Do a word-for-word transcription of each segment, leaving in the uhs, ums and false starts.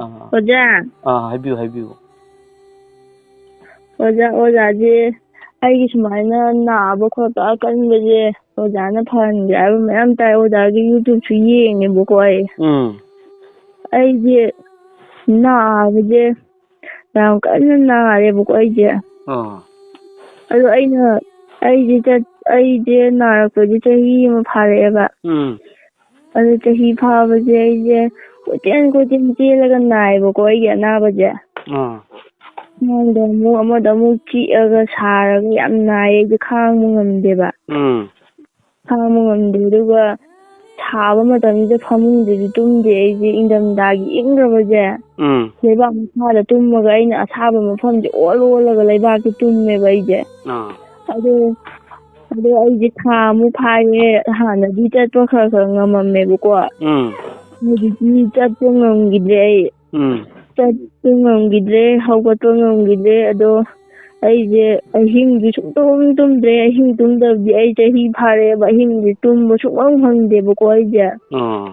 ꯑꯥ꯫ ꯑꯣꯖꯥ꯫ ꯑꯥ, ꯍꯥꯏꯕꯤꯌꯨ, ꯍꯥꯏꯕꯤꯌꯨ꯫ ꯑꯣꯖꯥ, ꯑꯣꯖꯥꯁꯦ ꯑꯩꯒꯤ ꯁꯨꯃꯥꯏꯅ ꯅꯥꯕ ꯈꯣꯠꯄ ꯑꯀꯟꯕꯁꯦ ꯑꯣꯖꯥꯅ ꯐꯍꯟꯒꯦ ꯍꯥꯏꯕ ꯃꯌꯥꯝ ꯇꯥꯏ꯫ ꯑꯣꯖꯥꯒꯤ YouTube-ꯁꯨ ꯌꯦꯡꯉꯦꯕꯀꯣ ꯑꯩ꯫ ꯎꯝ꯫ ꯑꯩꯁꯦ ꯅꯥꯕꯁꯦ ꯌꯥꯝ ꯀꯟꯅ ꯅꯥꯔꯦꯕꯀꯣ ꯑꯩꯁꯦ꯫ ꯑꯥ꯫ ꯑꯗꯣ ꯑꯩꯅ, ꯑꯩꯁꯦ ꯆꯠ-, ꯑꯩꯁꯦ ꯅꯥꯔꯛꯄꯁꯦ ꯆꯍꯤ ꯑꯃ ꯐꯥꯔꯛꯑꯦꯕ꯫ ꯎꯝ꯫ ꯑꯗꯨ ꯆꯍꯤ ꯐꯥꯕꯁꯦ ꯑꯩꯁꯦ ꯀꯣꯏꯆꯦꯟ ꯀꯣꯏꯆꯦꯟ ꯆꯦꯜꯂꯒ ꯅꯥꯏꯌꯦꯕꯀꯣ ꯑꯩꯒꯤ ꯑꯅꯥꯕꯁꯦ꯫ ꯑꯥ꯫ ꯑꯃꯗ ꯑꯃꯨꯛ, ꯑꯃꯗ ꯑꯃꯨꯛ ꯆꯤꯛꯑꯒ ꯁꯥꯔꯒ ꯌꯥꯝ ꯅꯥꯏꯌꯦ, ꯑꯩꯁꯦ ꯈꯥꯡꯕ ꯉꯝꯗꯦꯕ꯫ ꯎꯝ꯫ ꯈꯥꯡꯕ ꯉꯝꯗꯦ꯫ ꯑꯗꯨꯒ ꯁꯥꯕ ꯃꯇꯝꯁꯤꯗ ꯐꯃꯨꯡꯗꯗꯤ ꯇꯨꯝꯗꯦ ꯑꯩꯁꯦ, ꯏꯪꯊꯝꯊꯥꯒꯤ ꯏꯪꯈ꯭ꯔꯕꯁꯦ꯫ ꯎꯝ꯫ ꯂꯩꯕꯥꯛ ꯃꯈꯥꯗ ꯇꯨꯝꯃꯒ ꯑꯩꯅ ꯑꯁꯥꯕ ꯃꯐꯝꯁꯦ ꯑꯣꯜ ꯑꯣꯜꯂꯒ ꯂꯩꯕꯥꯛꯇ ꯇꯨꯝꯃꯦꯕ ꯑꯩꯁꯦ꯫ ꯑꯥ꯫ ꯑꯗꯣ, ꯑꯗꯣ ꯑꯩꯁꯦ ꯊꯥ ꯑꯃꯨꯛ ꯐꯥꯔꯦ꯫ ꯍꯥꯟꯅꯗꯤ ꯆꯠꯄ ꯈꯔ ꯈꯔ ꯉꯝꯃꯝꯃꯦꯕꯀꯣ꯫ ꯎꯝ꯫ ꯍꯧꯖꯤꯛꯇꯤ ꯆꯠꯄ ꯉꯝꯈꯤꯗ꯭ꯔꯦ ꯑꯩ꯫ ꯎꯝ꯫ ꯆꯠꯄ ꯉꯝꯈꯤꯗ꯭ꯔꯦ, ꯍꯧꯒꯠꯄ ꯉꯝꯈꯤꯗ꯭ꯔꯦ꯫ ꯑꯗꯣ ꯑꯩꯁꯦ ꯑꯍꯤꯡꯁꯨ ꯁꯨꯡꯇꯨꯝ ꯇꯨꯝꯗ꯭ꯔꯦ꯫ ꯑꯍꯤꯡ ꯇꯨꯝꯗꯕꯗꯤ ꯑꯩ ꯆꯍꯤ ꯐꯥꯔꯦꯕ, ꯑꯍꯤꯡꯁꯦ ꯇꯨꯝꯕ ꯁꯨꯡꯐꯪ ꯐꯪꯗꯦꯕꯀꯣ ꯑꯩꯁꯦ꯫ ꯑꯥ꯫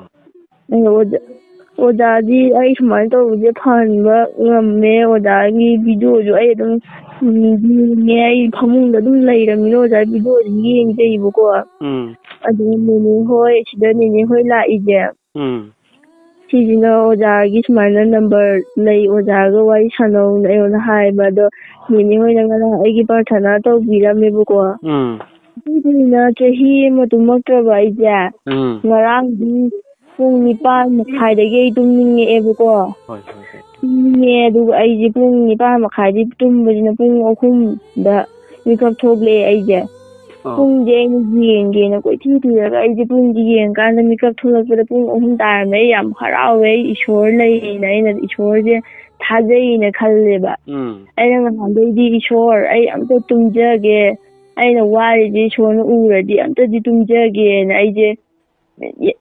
ꯑꯗꯣ ꯑꯣꯖꯥ-, ꯑꯣꯖꯥꯗꯤ ꯑꯩ ꯁꯨꯃꯥꯏꯅ ꯇꯧꯕꯁꯦ ꯐꯍꯟꯕ ꯉꯝꯃꯦ꯫ ꯑꯣꯖꯥꯒꯤ video-ꯁꯨ ꯑꯩ ꯑꯗꯨꯝ, ꯎꯝ, ꯌꯦꯡꯉꯦ꯫ ꯑꯩ ꯐꯃꯨꯡꯗ ꯑꯗꯨꯝ ꯂꯩꯔꯝꯃꯤꯅ ꯑꯣꯖꯥꯒꯤ video ꯑꯗꯨꯝ ꯌꯦꯡꯖꯩꯕꯀꯣ꯫ ꯎꯝ꯫ ꯑꯗꯨ ꯅꯦꯅꯦ ꯍꯣꯏ, ꯁꯤꯗ ꯅꯦꯅꯦ ꯍꯣꯏ ꯂꯥꯛꯏꯁꯦ꯫ ꯎꯝ꯫ ꯁꯤꯁꯤꯅ ꯑꯣꯖꯥꯒꯤ ꯁꯨꯃꯥꯏꯅ number ꯂꯩ, ꯑꯣꯖꯥꯒ ꯋꯥꯔꯤ ꯁꯥꯟꯅꯧꯅ ꯑꯩꯉꯣꯟꯗ ꯍꯥꯏꯕ꯫ ꯑꯗꯣ ꯅꯦꯅꯦ ꯍꯣꯏꯅ ꯉꯔꯥꯡ ꯑꯩꯒꯤ ꯄ꯭ꯔꯥꯊꯅꯥ ꯇꯧꯕꯤꯔꯝꯃꯦꯕꯀꯣ꯫ ꯎꯝ꯫ ꯑꯗꯨꯗꯨꯅ ꯆꯍꯤ ꯑꯃ ꯇꯨꯝꯃꯛꯇ꯭ꯔꯕ ꯑꯩꯁꯦ꯫ ꯎꯝ꯫ ꯉꯔꯥꯡꯗꯤ ꯄꯨꯡ ꯅꯤꯄꯥꯟ ꯃꯈꯥꯏꯗꯒꯤ ꯑꯩ ꯇꯨꯝꯅꯤꯡꯉꯛꯑꯦꯕꯀꯣ꯫ ꯍꯣꯏ, ꯍꯣꯏ, ꯍꯣꯏ꯫ ꯇꯨꯝꯅꯤꯡꯉꯦ, ꯑꯗꯨꯒ ꯑꯩꯁꯦ ꯄꯨꯡ ꯅꯤꯄꯥꯟ ꯃꯈꯥꯏꯗꯤ ꯇꯨꯝꯕꯁꯤꯅ ꯄꯨꯡ ꯑꯍꯨꯝꯗ ꯃꯤꯀꯞ ꯊꯣꯛꯂꯛꯑꯦ ꯑꯩꯁꯦ꯫ ꯑꯥ꯫ ꯄꯨꯡꯁꯦ ꯑꯩꯅ ꯌꯦꯡꯒꯦꯅ ꯀꯣꯏꯊꯤ ꯊꯤꯔꯒ ꯑꯩꯁꯦ ꯄꯨꯡꯁꯦ ꯌꯦꯡꯀꯥꯟꯗ ꯃꯤꯀꯞ ꯊꯣꯛꯂꯛꯄꯗ ꯄꯨꯡ ꯑꯍꯨꯝ ꯇꯥꯔꯝꯃꯦ꯫ ꯑꯩ ꯌꯥꯝ ꯍꯔꯥꯎꯋꯦ, ꯑꯩ ꯏꯁꯣꯔ ꯂꯩꯌꯦꯅ ꯑꯩꯅ ꯏꯁꯣꯔꯁꯦ ꯊꯥꯖꯩꯅ ꯈꯜꯂꯦꯕ꯫ ꯎꯝ꯫ ꯑꯩꯅ ꯉꯍꯥꯟꯗꯩꯗꯤ, "ꯏꯁꯣꯔ, ꯑꯩ ꯑꯝꯇ ꯇꯨꯝꯖꯒꯦ, ꯑꯩꯅ ꯋꯥꯔꯤꯁꯦ ꯏꯁꯣꯔꯅ ꯎꯔꯗꯤ ꯑꯝꯇꯗꯤ ꯇꯨꯝꯖꯒꯦꯅ" ꯑꯩꯁꯦ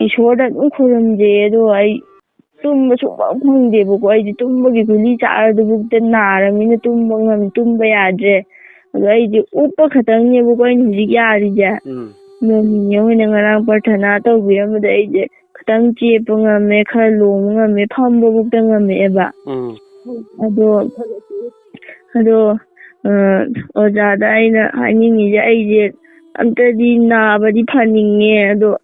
ꯏꯁꯣꯔꯗ ꯑꯗꯨꯝ ꯈꯨꯔꯨꯝꯖꯩ꯫ ꯑꯗꯣ ꯑꯩ ꯇꯨꯝꯕ ꯁꯨꯡꯐꯪ ꯐꯪꯗꯦꯕꯀꯣ꯫ ꯑꯩꯁꯦ ꯇꯨꯝꯕꯒꯤ ꯒꯨꯂꯤ ꯆꯥꯔꯗꯨꯕꯨꯛꯇ ꯅꯥꯔꯕꯅꯤꯅ ꯇꯨꯝꯕ ꯉꯝ-, ꯇꯨꯝꯕ ꯌꯥꯗ꯭ꯔꯦ꯫ ꯑꯗꯣ ꯑꯩꯁꯦ ꯎꯞꯄ ꯈꯛꯇꯪꯅꯦꯕꯀꯣ ꯑꯩꯅ ꯍꯧꯖꯤꯛ ꯌꯥꯔꯤꯁꯦ꯫ ꯎꯝ꯫ ꯅꯣꯡ ꯅꯤꯅꯤ ꯍꯣꯏꯅ ꯉꯔꯥꯡ ꯄ꯭ꯔꯊꯅꯥ ꯇꯧꯕꯤꯔꯝꯕꯗ ꯑꯩꯁꯦ ꯈꯤꯇꯪ ꯆꯦꯞꯄ ꯉꯝꯃꯦ, ꯈꯔ ꯂꯣꯡꯕ ꯉꯝꯃꯦ, ꯐꯝꯕꯕꯨꯛꯇ ꯉꯝꯃꯛꯑꯦꯕ꯫ ꯎꯝ꯫ ꯑꯗꯣ ꯑꯗꯣ ꯑ, ꯑꯣꯖꯥꯗ ꯑꯩꯅ ꯍꯥꯏꯅꯤꯡꯉꯤꯁꯦ, ꯑꯩꯁꯦ ꯑꯝꯇꯗꯤ ꯅꯥꯕꯗꯤ ꯐꯅꯤꯡꯉꯦ, ꯑꯗꯣ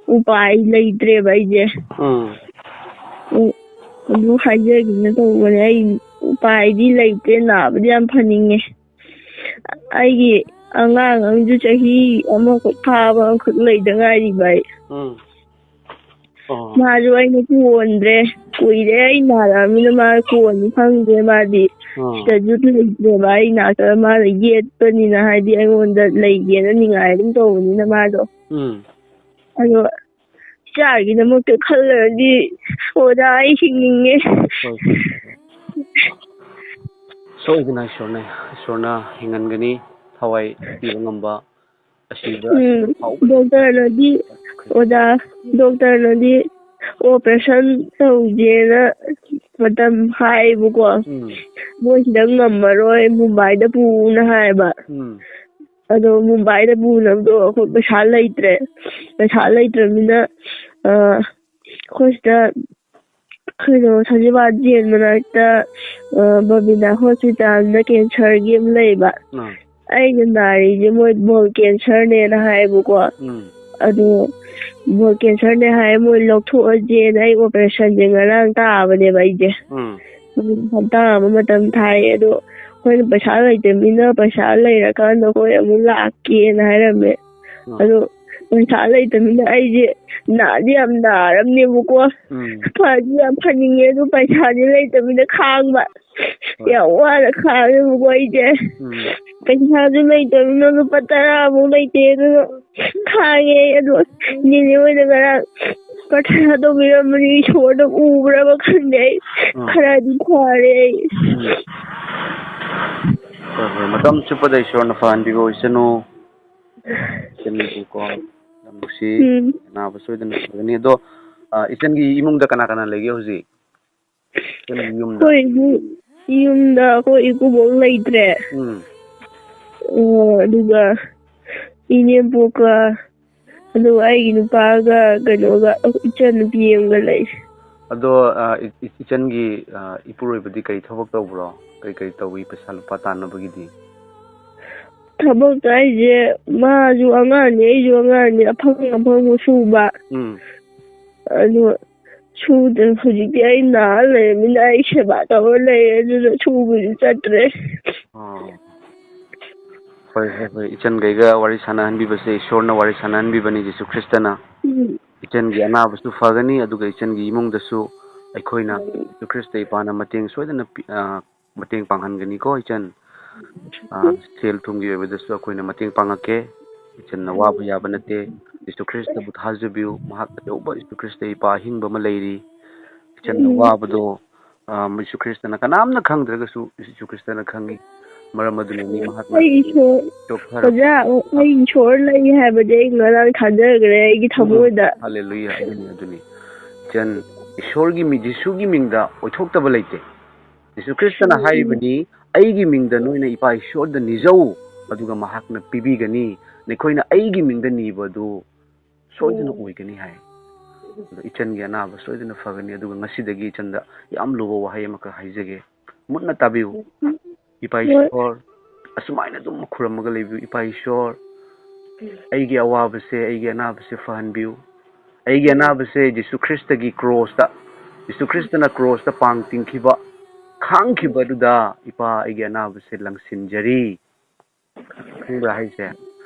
ꯎꯄꯥꯏ ꯂꯩꯇ꯭ꯔꯦꯕ ꯑꯩꯁꯦ꯫ ꯎꯝ꯫ ꯑꯗꯨ ꯍꯥꯏꯖꯒꯦꯅ ꯇꯧꯕꯅꯦ꯫ ꯑꯩ ꯎꯄꯥꯏꯗꯤ ꯂꯩꯇ꯭ꯔꯦ, ꯅꯥꯕꯗꯤ ꯌꯥꯝ ꯐꯅꯤꯡꯉꯦ꯫ ꯑꯩꯒꯤ ꯑꯉꯥꯡ ꯑꯃꯁꯨ ꯆꯍꯤ ꯑꯃꯈꯛ ꯐꯥꯕ ꯑꯃꯈꯛ ꯂꯩꯗ ꯉꯥꯏꯔꯤꯕ ꯑꯩ꯫ ꯎꯝ꯫ ꯑꯣ꯫ ꯃꯥꯁꯨ ꯑꯩꯅ ꯀꯣꯟꯗ꯭ꯔꯦ꯫ ꯀꯨꯏꯔꯦ ꯑꯩ ꯅꯥꯔꯛꯑꯃꯤꯅ ꯃꯥ ꯀꯣꯟꯅꯤ ꯈꯪꯗ꯭ꯔꯦ꯫ ꯃꯥꯗꯤ ꯑꯣ꯫ ꯁꯤꯗꯁꯨ ꯂꯩꯇ꯭ꯔꯦꯕ꯫ ꯑꯩ ꯅꯥꯛꯇ ꯃꯥꯅ ꯌꯦꯠꯄꯅꯤꯅ, ꯍꯥꯏꯗꯤ ꯑꯩꯉꯣꯟꯗ ꯂꯩꯒꯦꯅ ꯅꯤꯡꯉꯥꯏ ꯑꯗꯨꯝ ꯇꯧꯕꯅꯤꯅ ꯃꯥꯗꯣ꯫ ꯎꯝ꯫ ꯑꯗꯣ ꯏꯆꯥꯒꯤꯗꯃꯛꯇ ꯈꯜꯂꯒꯗꯤ ꯑꯣꯖꯥ ꯑꯩ ꯍꯤꯡꯅꯤꯡꯉꯦ꯫ ꯍꯣꯏ꯫ ꯁꯣꯏꯗꯅ ꯏꯁꯣꯔꯅ, ꯏꯁꯣꯔꯅ ꯍꯤꯡꯍꯟꯒꯅꯤ꯫ ꯊꯋꯥꯏ ꯄꯤꯕ ꯉꯝꯕ ꯑꯁꯤꯗ ꯎꯝ, ꯐꯥꯎꯕ ꯗꯣꯛꯇꯔꯅꯗꯤ, ꯑꯣꯖꯥ, ꯗꯣꯛꯇꯔꯅꯗꯤ ꯑꯣꯄꯔꯦꯁꯟ ꯇꯧꯁꯦꯅ ꯃꯇꯝ ꯍꯥꯏꯌꯦꯕꯀꯣ꯫ ꯎꯝ꯫ ꯃꯣꯏ ꯁꯤꯗ ꯉꯝꯃꯔꯣꯏ, ꯃꯨꯝꯕꯥꯏꯗ ꯄꯨꯅ ꯍꯥꯏꯌꯦꯕ꯫ ꯎꯝ꯫ ꯑꯗꯣ ꯃꯨꯝꯕꯥꯏꯗ ꯄꯨꯅꯕꯗꯣ ꯑꯩꯈꯣꯏ ꯄꯩꯁꯥ ꯂꯩꯇ꯭ꯔꯦ꯫ ꯄꯩꯁꯥ ꯂꯩꯇ꯭ꯔꯕꯅꯤꯅ, ꯑ, ꯑꯩꯈꯣꯏ ꯁꯤꯗ ꯀꯩꯅꯣ, ꯁꯖꯤꯋꯥ ꯖꯦꯟ ꯃꯅꯥꯛꯇ, ꯑ, ꯕꯕꯤꯅꯥ ꯍꯣꯁꯄꯤꯇꯥꯜꯗ ꯀꯦꯟꯁꯔꯒꯤ ꯑꯃ ꯂꯩꯕ꯫ ꯑꯥ꯫ ꯑꯩꯅ ꯅꯥꯔꯤꯁꯦ ꯃꯣꯏ ꯕꯣꯜ ꯀꯦꯟꯁꯔꯅꯦꯅ ꯍꯥꯏꯌꯦꯕꯀꯣ꯫ ꯎꯝ꯫ ꯑꯗꯣ ꯕꯣꯜ ꯀꯦꯟꯁꯔꯅꯦ ꯍꯥꯏꯌꯦ, ꯃꯣꯏ ꯂꯧꯊꯣꯛꯑꯁꯦꯅ ꯑꯩ ꯑꯣꯄꯔꯦꯁꯟꯁꯦ ꯉꯔꯥꯡ ꯇꯥꯕꯅꯦꯕ ꯑꯩꯁꯦ꯫ ꯎꯝ꯫ ꯍꯞꯇꯥ ꯑꯃ ꯃꯇꯝ ꯊꯥꯏ꯫ ꯑꯗꯣ ꯑꯩꯈꯣꯏꯅ ꯄꯩꯁꯥ ꯂꯩꯇꯕꯅꯤꯅ ꯄꯩꯁꯥ ꯂꯩꯔꯀꯥꯟꯗ ꯑꯩꯈꯣꯏ ꯑꯃꯨꯛ ꯂꯥꯛꯀꯦꯅ ꯍꯥꯏꯔꯝꯃꯦ꯫ ꯎꯝ꯫ ꯑꯗꯣ ꯄꯩꯁꯥ ꯂꯩꯇꯕꯅꯤꯅ ꯑꯩꯁꯦ ꯅꯥꯗꯤ ꯌꯥꯝ ꯅꯥꯔꯝꯅꯦꯕꯀꯣ꯫ ꯎꯝ꯫ ꯐꯗꯤ ꯌꯥꯝ ꯐꯅꯤꯡꯉꯦ, ꯑꯗꯨ ꯄꯩꯁꯥꯗꯤ ꯂꯩꯇꯕꯅꯤꯅ ꯈꯥꯡꯕ꯫ ꯍꯣꯏ꯫ ꯌꯥꯝ ꯋꯥꯅ ꯈꯥꯡꯉꯦꯕꯀꯣ ꯑꯩꯁꯦ꯫ ꯎꯝ꯫ ꯄꯩꯁꯥꯁꯨ ꯂꯩꯇꯕꯅꯤꯅ ꯂꯨꯄꯥ ꯇꯔꯥꯃꯨꯛ ꯂꯩꯇꯦ, ꯑꯗꯨꯅ ꯈꯥꯡꯉꯦ ꯑꯩ꯫ ꯑꯗꯣ ꯅꯦꯅꯦ ꯍꯣꯏꯗ ꯉꯔꯥꯡ ꯄ꯭ꯔꯊꯅꯥ ꯇꯧꯕꯤꯔꯝꯕꯅꯤ, ꯏꯁꯣꯔꯗ ꯎꯕ꯭ꯔꯕ ꯈꯪꯗꯦ ꯑꯩ꯫ ꯎꯝ꯫ ꯈꯔꯗꯤ ꯐꯔꯦ ꯑꯩ꯫ ꯎꯝ꯫ ꯍꯣꯏ, ꯍꯣꯏ, ꯃꯇꯝ ꯆꯨꯞꯄꯗ ꯏꯁꯣꯔꯅ ꯐꯍꯟꯕꯤꯕ ꯑꯣꯏꯁꯅꯨ꯫ ꯏꯆꯟꯕꯨꯀꯣ, ꯌꯥꯝ ꯅꯨꯡꯁꯤ꯫ ꯎꯝ꯫ ꯑꯅꯥꯕ ꯁꯣꯏꯗꯅ ꯐꯒꯅꯤ꯫ ꯑꯗꯣ, ꯑ, ꯏꯆꯟꯒꯤ ꯏꯃꯨꯡꯗ ꯀꯅꯥ ꯀꯅꯥ ꯂꯩꯒꯦ ꯍꯧꯖꯤꯛ? ꯏꯆꯟꯒꯤ ꯌꯨꯝꯗ? ꯑꯩꯈꯣꯏ ꯏꯃꯨꯡ, ꯌꯨꯝꯗ ꯑꯩꯈꯣꯏ ꯏꯀꯨꯕꯣꯛ ꯂꯩꯇ꯭ꯔꯦ꯫ ꯎꯝ꯫ ꯑ, ꯑꯗꯨꯒ ꯏꯅꯦꯝꯄꯣꯛꯀ ꯑꯗꯨꯒ ꯑꯩꯒꯤ ꯅꯨꯄꯥꯒ ꯀꯩꯅꯣꯒ ꯏꯆꯟ ꯅꯨꯄꯤ ꯑꯃꯒ ꯂꯩ꯫ ꯑꯗꯣ, ꯑ, ꯏ-, ꯏ-, ꯏꯆꯟꯒꯤ, ꯑ, ꯏꯄꯨꯔꯣꯏꯕꯗꯤ ꯀꯔꯤ ꯊꯕꯛ ꯇꯧꯕ꯭ꯔꯣ? ꯀꯔꯤ ꯀꯔꯤ ꯇꯧꯏ ꯄꯩꯁꯥ ꯂꯨꯄꯥ ꯇꯥꯟꯅꯕꯒꯤꯗꯤ? ꯊꯕꯛ ꯍꯥꯏꯁꯦ, ꯃꯥꯁꯨ ꯑꯉꯥꯡꯅꯤ, ꯑꯩꯁꯨ ꯑꯉꯥꯡꯅꯤ, ꯑꯐꯪ ꯑꯐꯪꯕ ꯁꯨꯕ꯫ ꯎꯝ꯫ ꯑꯗꯨ ꯁꯨꯗ-, ꯍꯧꯖꯤꯛꯇꯤ ꯑꯩ ꯅꯥꯔ ꯂꯩꯔꯕꯅꯤꯅ ꯑꯩ ꯁꯦꯕꯥ ꯇꯧꯔ ꯂꯩꯔꯦ, ꯑꯗꯨꯅ ꯁꯨꯕꯁꯨ ꯆꯠꯇ꯭ꯔꯦ꯫ ꯑꯣ꯫ ꯍꯣꯏ, ꯍꯣꯏ, ꯍꯣꯏ꯫ ꯏꯆꯟꯈꯩꯒ ꯋꯥꯔꯤ ꯁꯥꯟꯅꯍꯟꯕꯤꯕꯁꯦ ꯏꯁꯣꯔꯅ ꯋꯥꯔꯤ ꯁꯥꯟꯅꯍꯟꯕꯤꯕꯅꯤ, ꯖꯤꯁꯨ ꯈ꯭ꯔꯤꯁꯇꯅ꯫ ꯎꯝ꯫ ꯏꯆꯟꯒꯤ ꯑꯅꯥꯕꯁꯨ ꯐꯒꯅꯤ, ꯑꯗꯨꯒ ꯏꯆꯟꯒꯤ ꯏꯃꯨꯡꯗꯁꯨ ꯑꯩꯈꯣꯏꯅ ꯎꯝ꯫ ꯖꯤꯁꯨ ꯈ꯭ꯔꯤꯁꯇ ꯏꯄꯥꯅ ꯃꯇꯦꯡ ꯁꯣꯏꯗꯅ ꯄꯤ-, ꯑ, ꯃꯇꯦꯡ ꯄꯥꯡꯍꯟꯒꯅꯤꯀꯣ, ꯏꯆꯟ꯫ ꯑ, ꯎꯝ꯫ ꯁꯦꯜ ꯊꯨꯝꯒꯤ ꯑꯣꯏꯕꯗꯁꯨ ꯑꯩꯈꯣꯏꯅ ꯃꯇꯦꯡ ꯄꯥꯡꯉꯛꯀꯦ꯫ ꯏꯆꯟꯅ ꯋꯥꯕ ꯌꯥꯕ ꯅꯠꯇꯦ꯫ ꯖꯤꯁꯨ ꯈ꯭ꯔꯤꯁꯇꯕꯨ ꯊꯥꯖꯕꯤꯌꯨ꯫ ꯃꯍꯥꯛ ꯑꯆꯧꯕ ꯖꯤꯁꯨ ꯈ꯭ꯔꯤꯁꯇ ꯏꯄꯥ ꯑꯍꯤꯡꯕ ꯑꯃ ꯂꯩꯔꯤ꯫ ꯏꯆꯟꯅ ꯎꯝ꯫ ꯋꯥꯕꯗꯣ, ꯑ, ꯖꯤꯁꯨ ꯈ꯭ꯔꯤꯁꯇꯅ ꯀꯅꯥꯝꯅ ꯈꯪꯗ꯭ꯔꯒꯁꯨ ꯖꯤꯁꯨ ꯈ꯭ꯔꯤꯁꯇꯅ ꯈꯪꯉꯤ꯫ ꯃꯔꯝ ꯑꯗꯨꯅꯅꯤ ꯃꯍꯥꯛꯅ ꯑꯩ ꯏꯁꯣꯔ, ꯆꯣꯛꯊꯔꯛꯄ ꯑꯣꯖꯥ, ꯑꯩ ꯏꯁꯣꯔ ꯂꯩ ꯍꯥꯏꯕꯗꯤ ꯑꯩ ꯉꯔꯥꯡ ꯊꯥꯖꯈ꯭ꯔꯦ ꯑꯩꯒꯤ ꯊꯃꯣꯏꯗ꯫ ꯍꯜꯂꯦꯂꯨꯌꯥ, ꯑꯗꯨꯅꯤ, ꯑꯗꯨꯅꯤ꯫ ꯏꯆꯟ, ꯏꯁꯣꯔꯒꯤ ꯃꯤ-, ꯖꯤꯁꯨꯒꯤ ꯃꯤꯡꯗ ꯑꯣꯏꯊꯣꯛꯇꯕ ꯂꯩꯇꯦ꯫ ꯖꯤꯁꯨ ꯈ꯭ꯔꯤꯁꯇꯅ ꯎꯝ꯫ ꯍꯥꯏꯔꯤꯕꯅꯤ, "ꯑꯩꯒꯤ ꯃꯤꯡꯗ ꯅꯣꯏꯅ ꯏꯄꯥ ꯏꯁꯣꯔꯗ ꯅꯤꯖꯧ, ꯑꯗꯨꯒ ꯃꯍꯥꯛꯅ ꯄꯤꯕꯤꯒꯅꯤ꯫ ꯅꯈꯣꯏꯅ ꯑꯩꯒꯤ ꯃꯤꯡꯗ ꯅꯤꯕ ꯑꯗꯨ ꯁꯣꯏꯗꯅ ꯎꯝ꯫ ꯑꯣꯏꯒꯅꯤ" ꯍꯥꯏ꯫ ꯑꯗꯣ ꯏꯆꯟꯒꯤ ꯑꯅꯥꯕ ꯁꯣꯏꯗꯅ ꯐꯒꯅꯤ꯫ ꯑꯗꯨꯒ ꯉꯁꯤꯗꯒꯤ ꯏꯆꯟꯗ ꯌꯥꯝ ꯂꯨꯕ ꯋꯥꯍꯩ ꯑꯃꯈꯛ ꯍꯥꯏꯖꯒꯦ꯫ ꯃꯨꯟꯅ ꯇꯥꯕꯤꯌꯨ꯫ ꯎꯝ꯫ ꯏꯄꯥ ꯍꯣꯏ꯫ ꯏꯁꯣꯔ, ꯑꯁꯨꯃꯥꯏꯅ ꯑꯗꯨꯝ ꯈꯨꯔꯝꯃꯒ ꯂꯩꯕꯤꯌꯨ꯫ "ꯏꯄꯥ ꯏꯁꯣꯔ, ꯑꯩꯒꯤ ꯑꯋꯥꯕꯁꯦ, ꯑꯩꯒꯤ ꯑꯅꯥꯕꯁꯦ ꯐꯍꯟꯕꯤꯌꯨ꯫ ꯑꯩꯒꯤ ꯎꯝ꯫ ꯑꯅꯥꯕꯁꯦ ꯖꯤꯁꯨ ꯈ꯭ꯔꯤꯁꯇꯒꯤ ꯀ꯭ꯔꯣꯁꯇ, ꯖꯤꯁꯨ ꯈ꯭ꯔꯤꯁꯇꯅ ꯀ꯭ꯔꯣꯁꯇ ꯄꯥꯡ ꯇꯤꯡꯈꯤꯕ, ꯈꯥꯡꯈꯤꯕ ꯑꯗꯨꯗ, ꯏꯄꯥ, ꯑꯩꯒꯤ ꯑꯅꯥꯕꯁꯦ ꯂꯪꯁꯤꯟꯖꯔꯤ"꯫ ꯈꯪꯕ꯭ꯔꯥ ꯍꯥꯏꯁꯦ?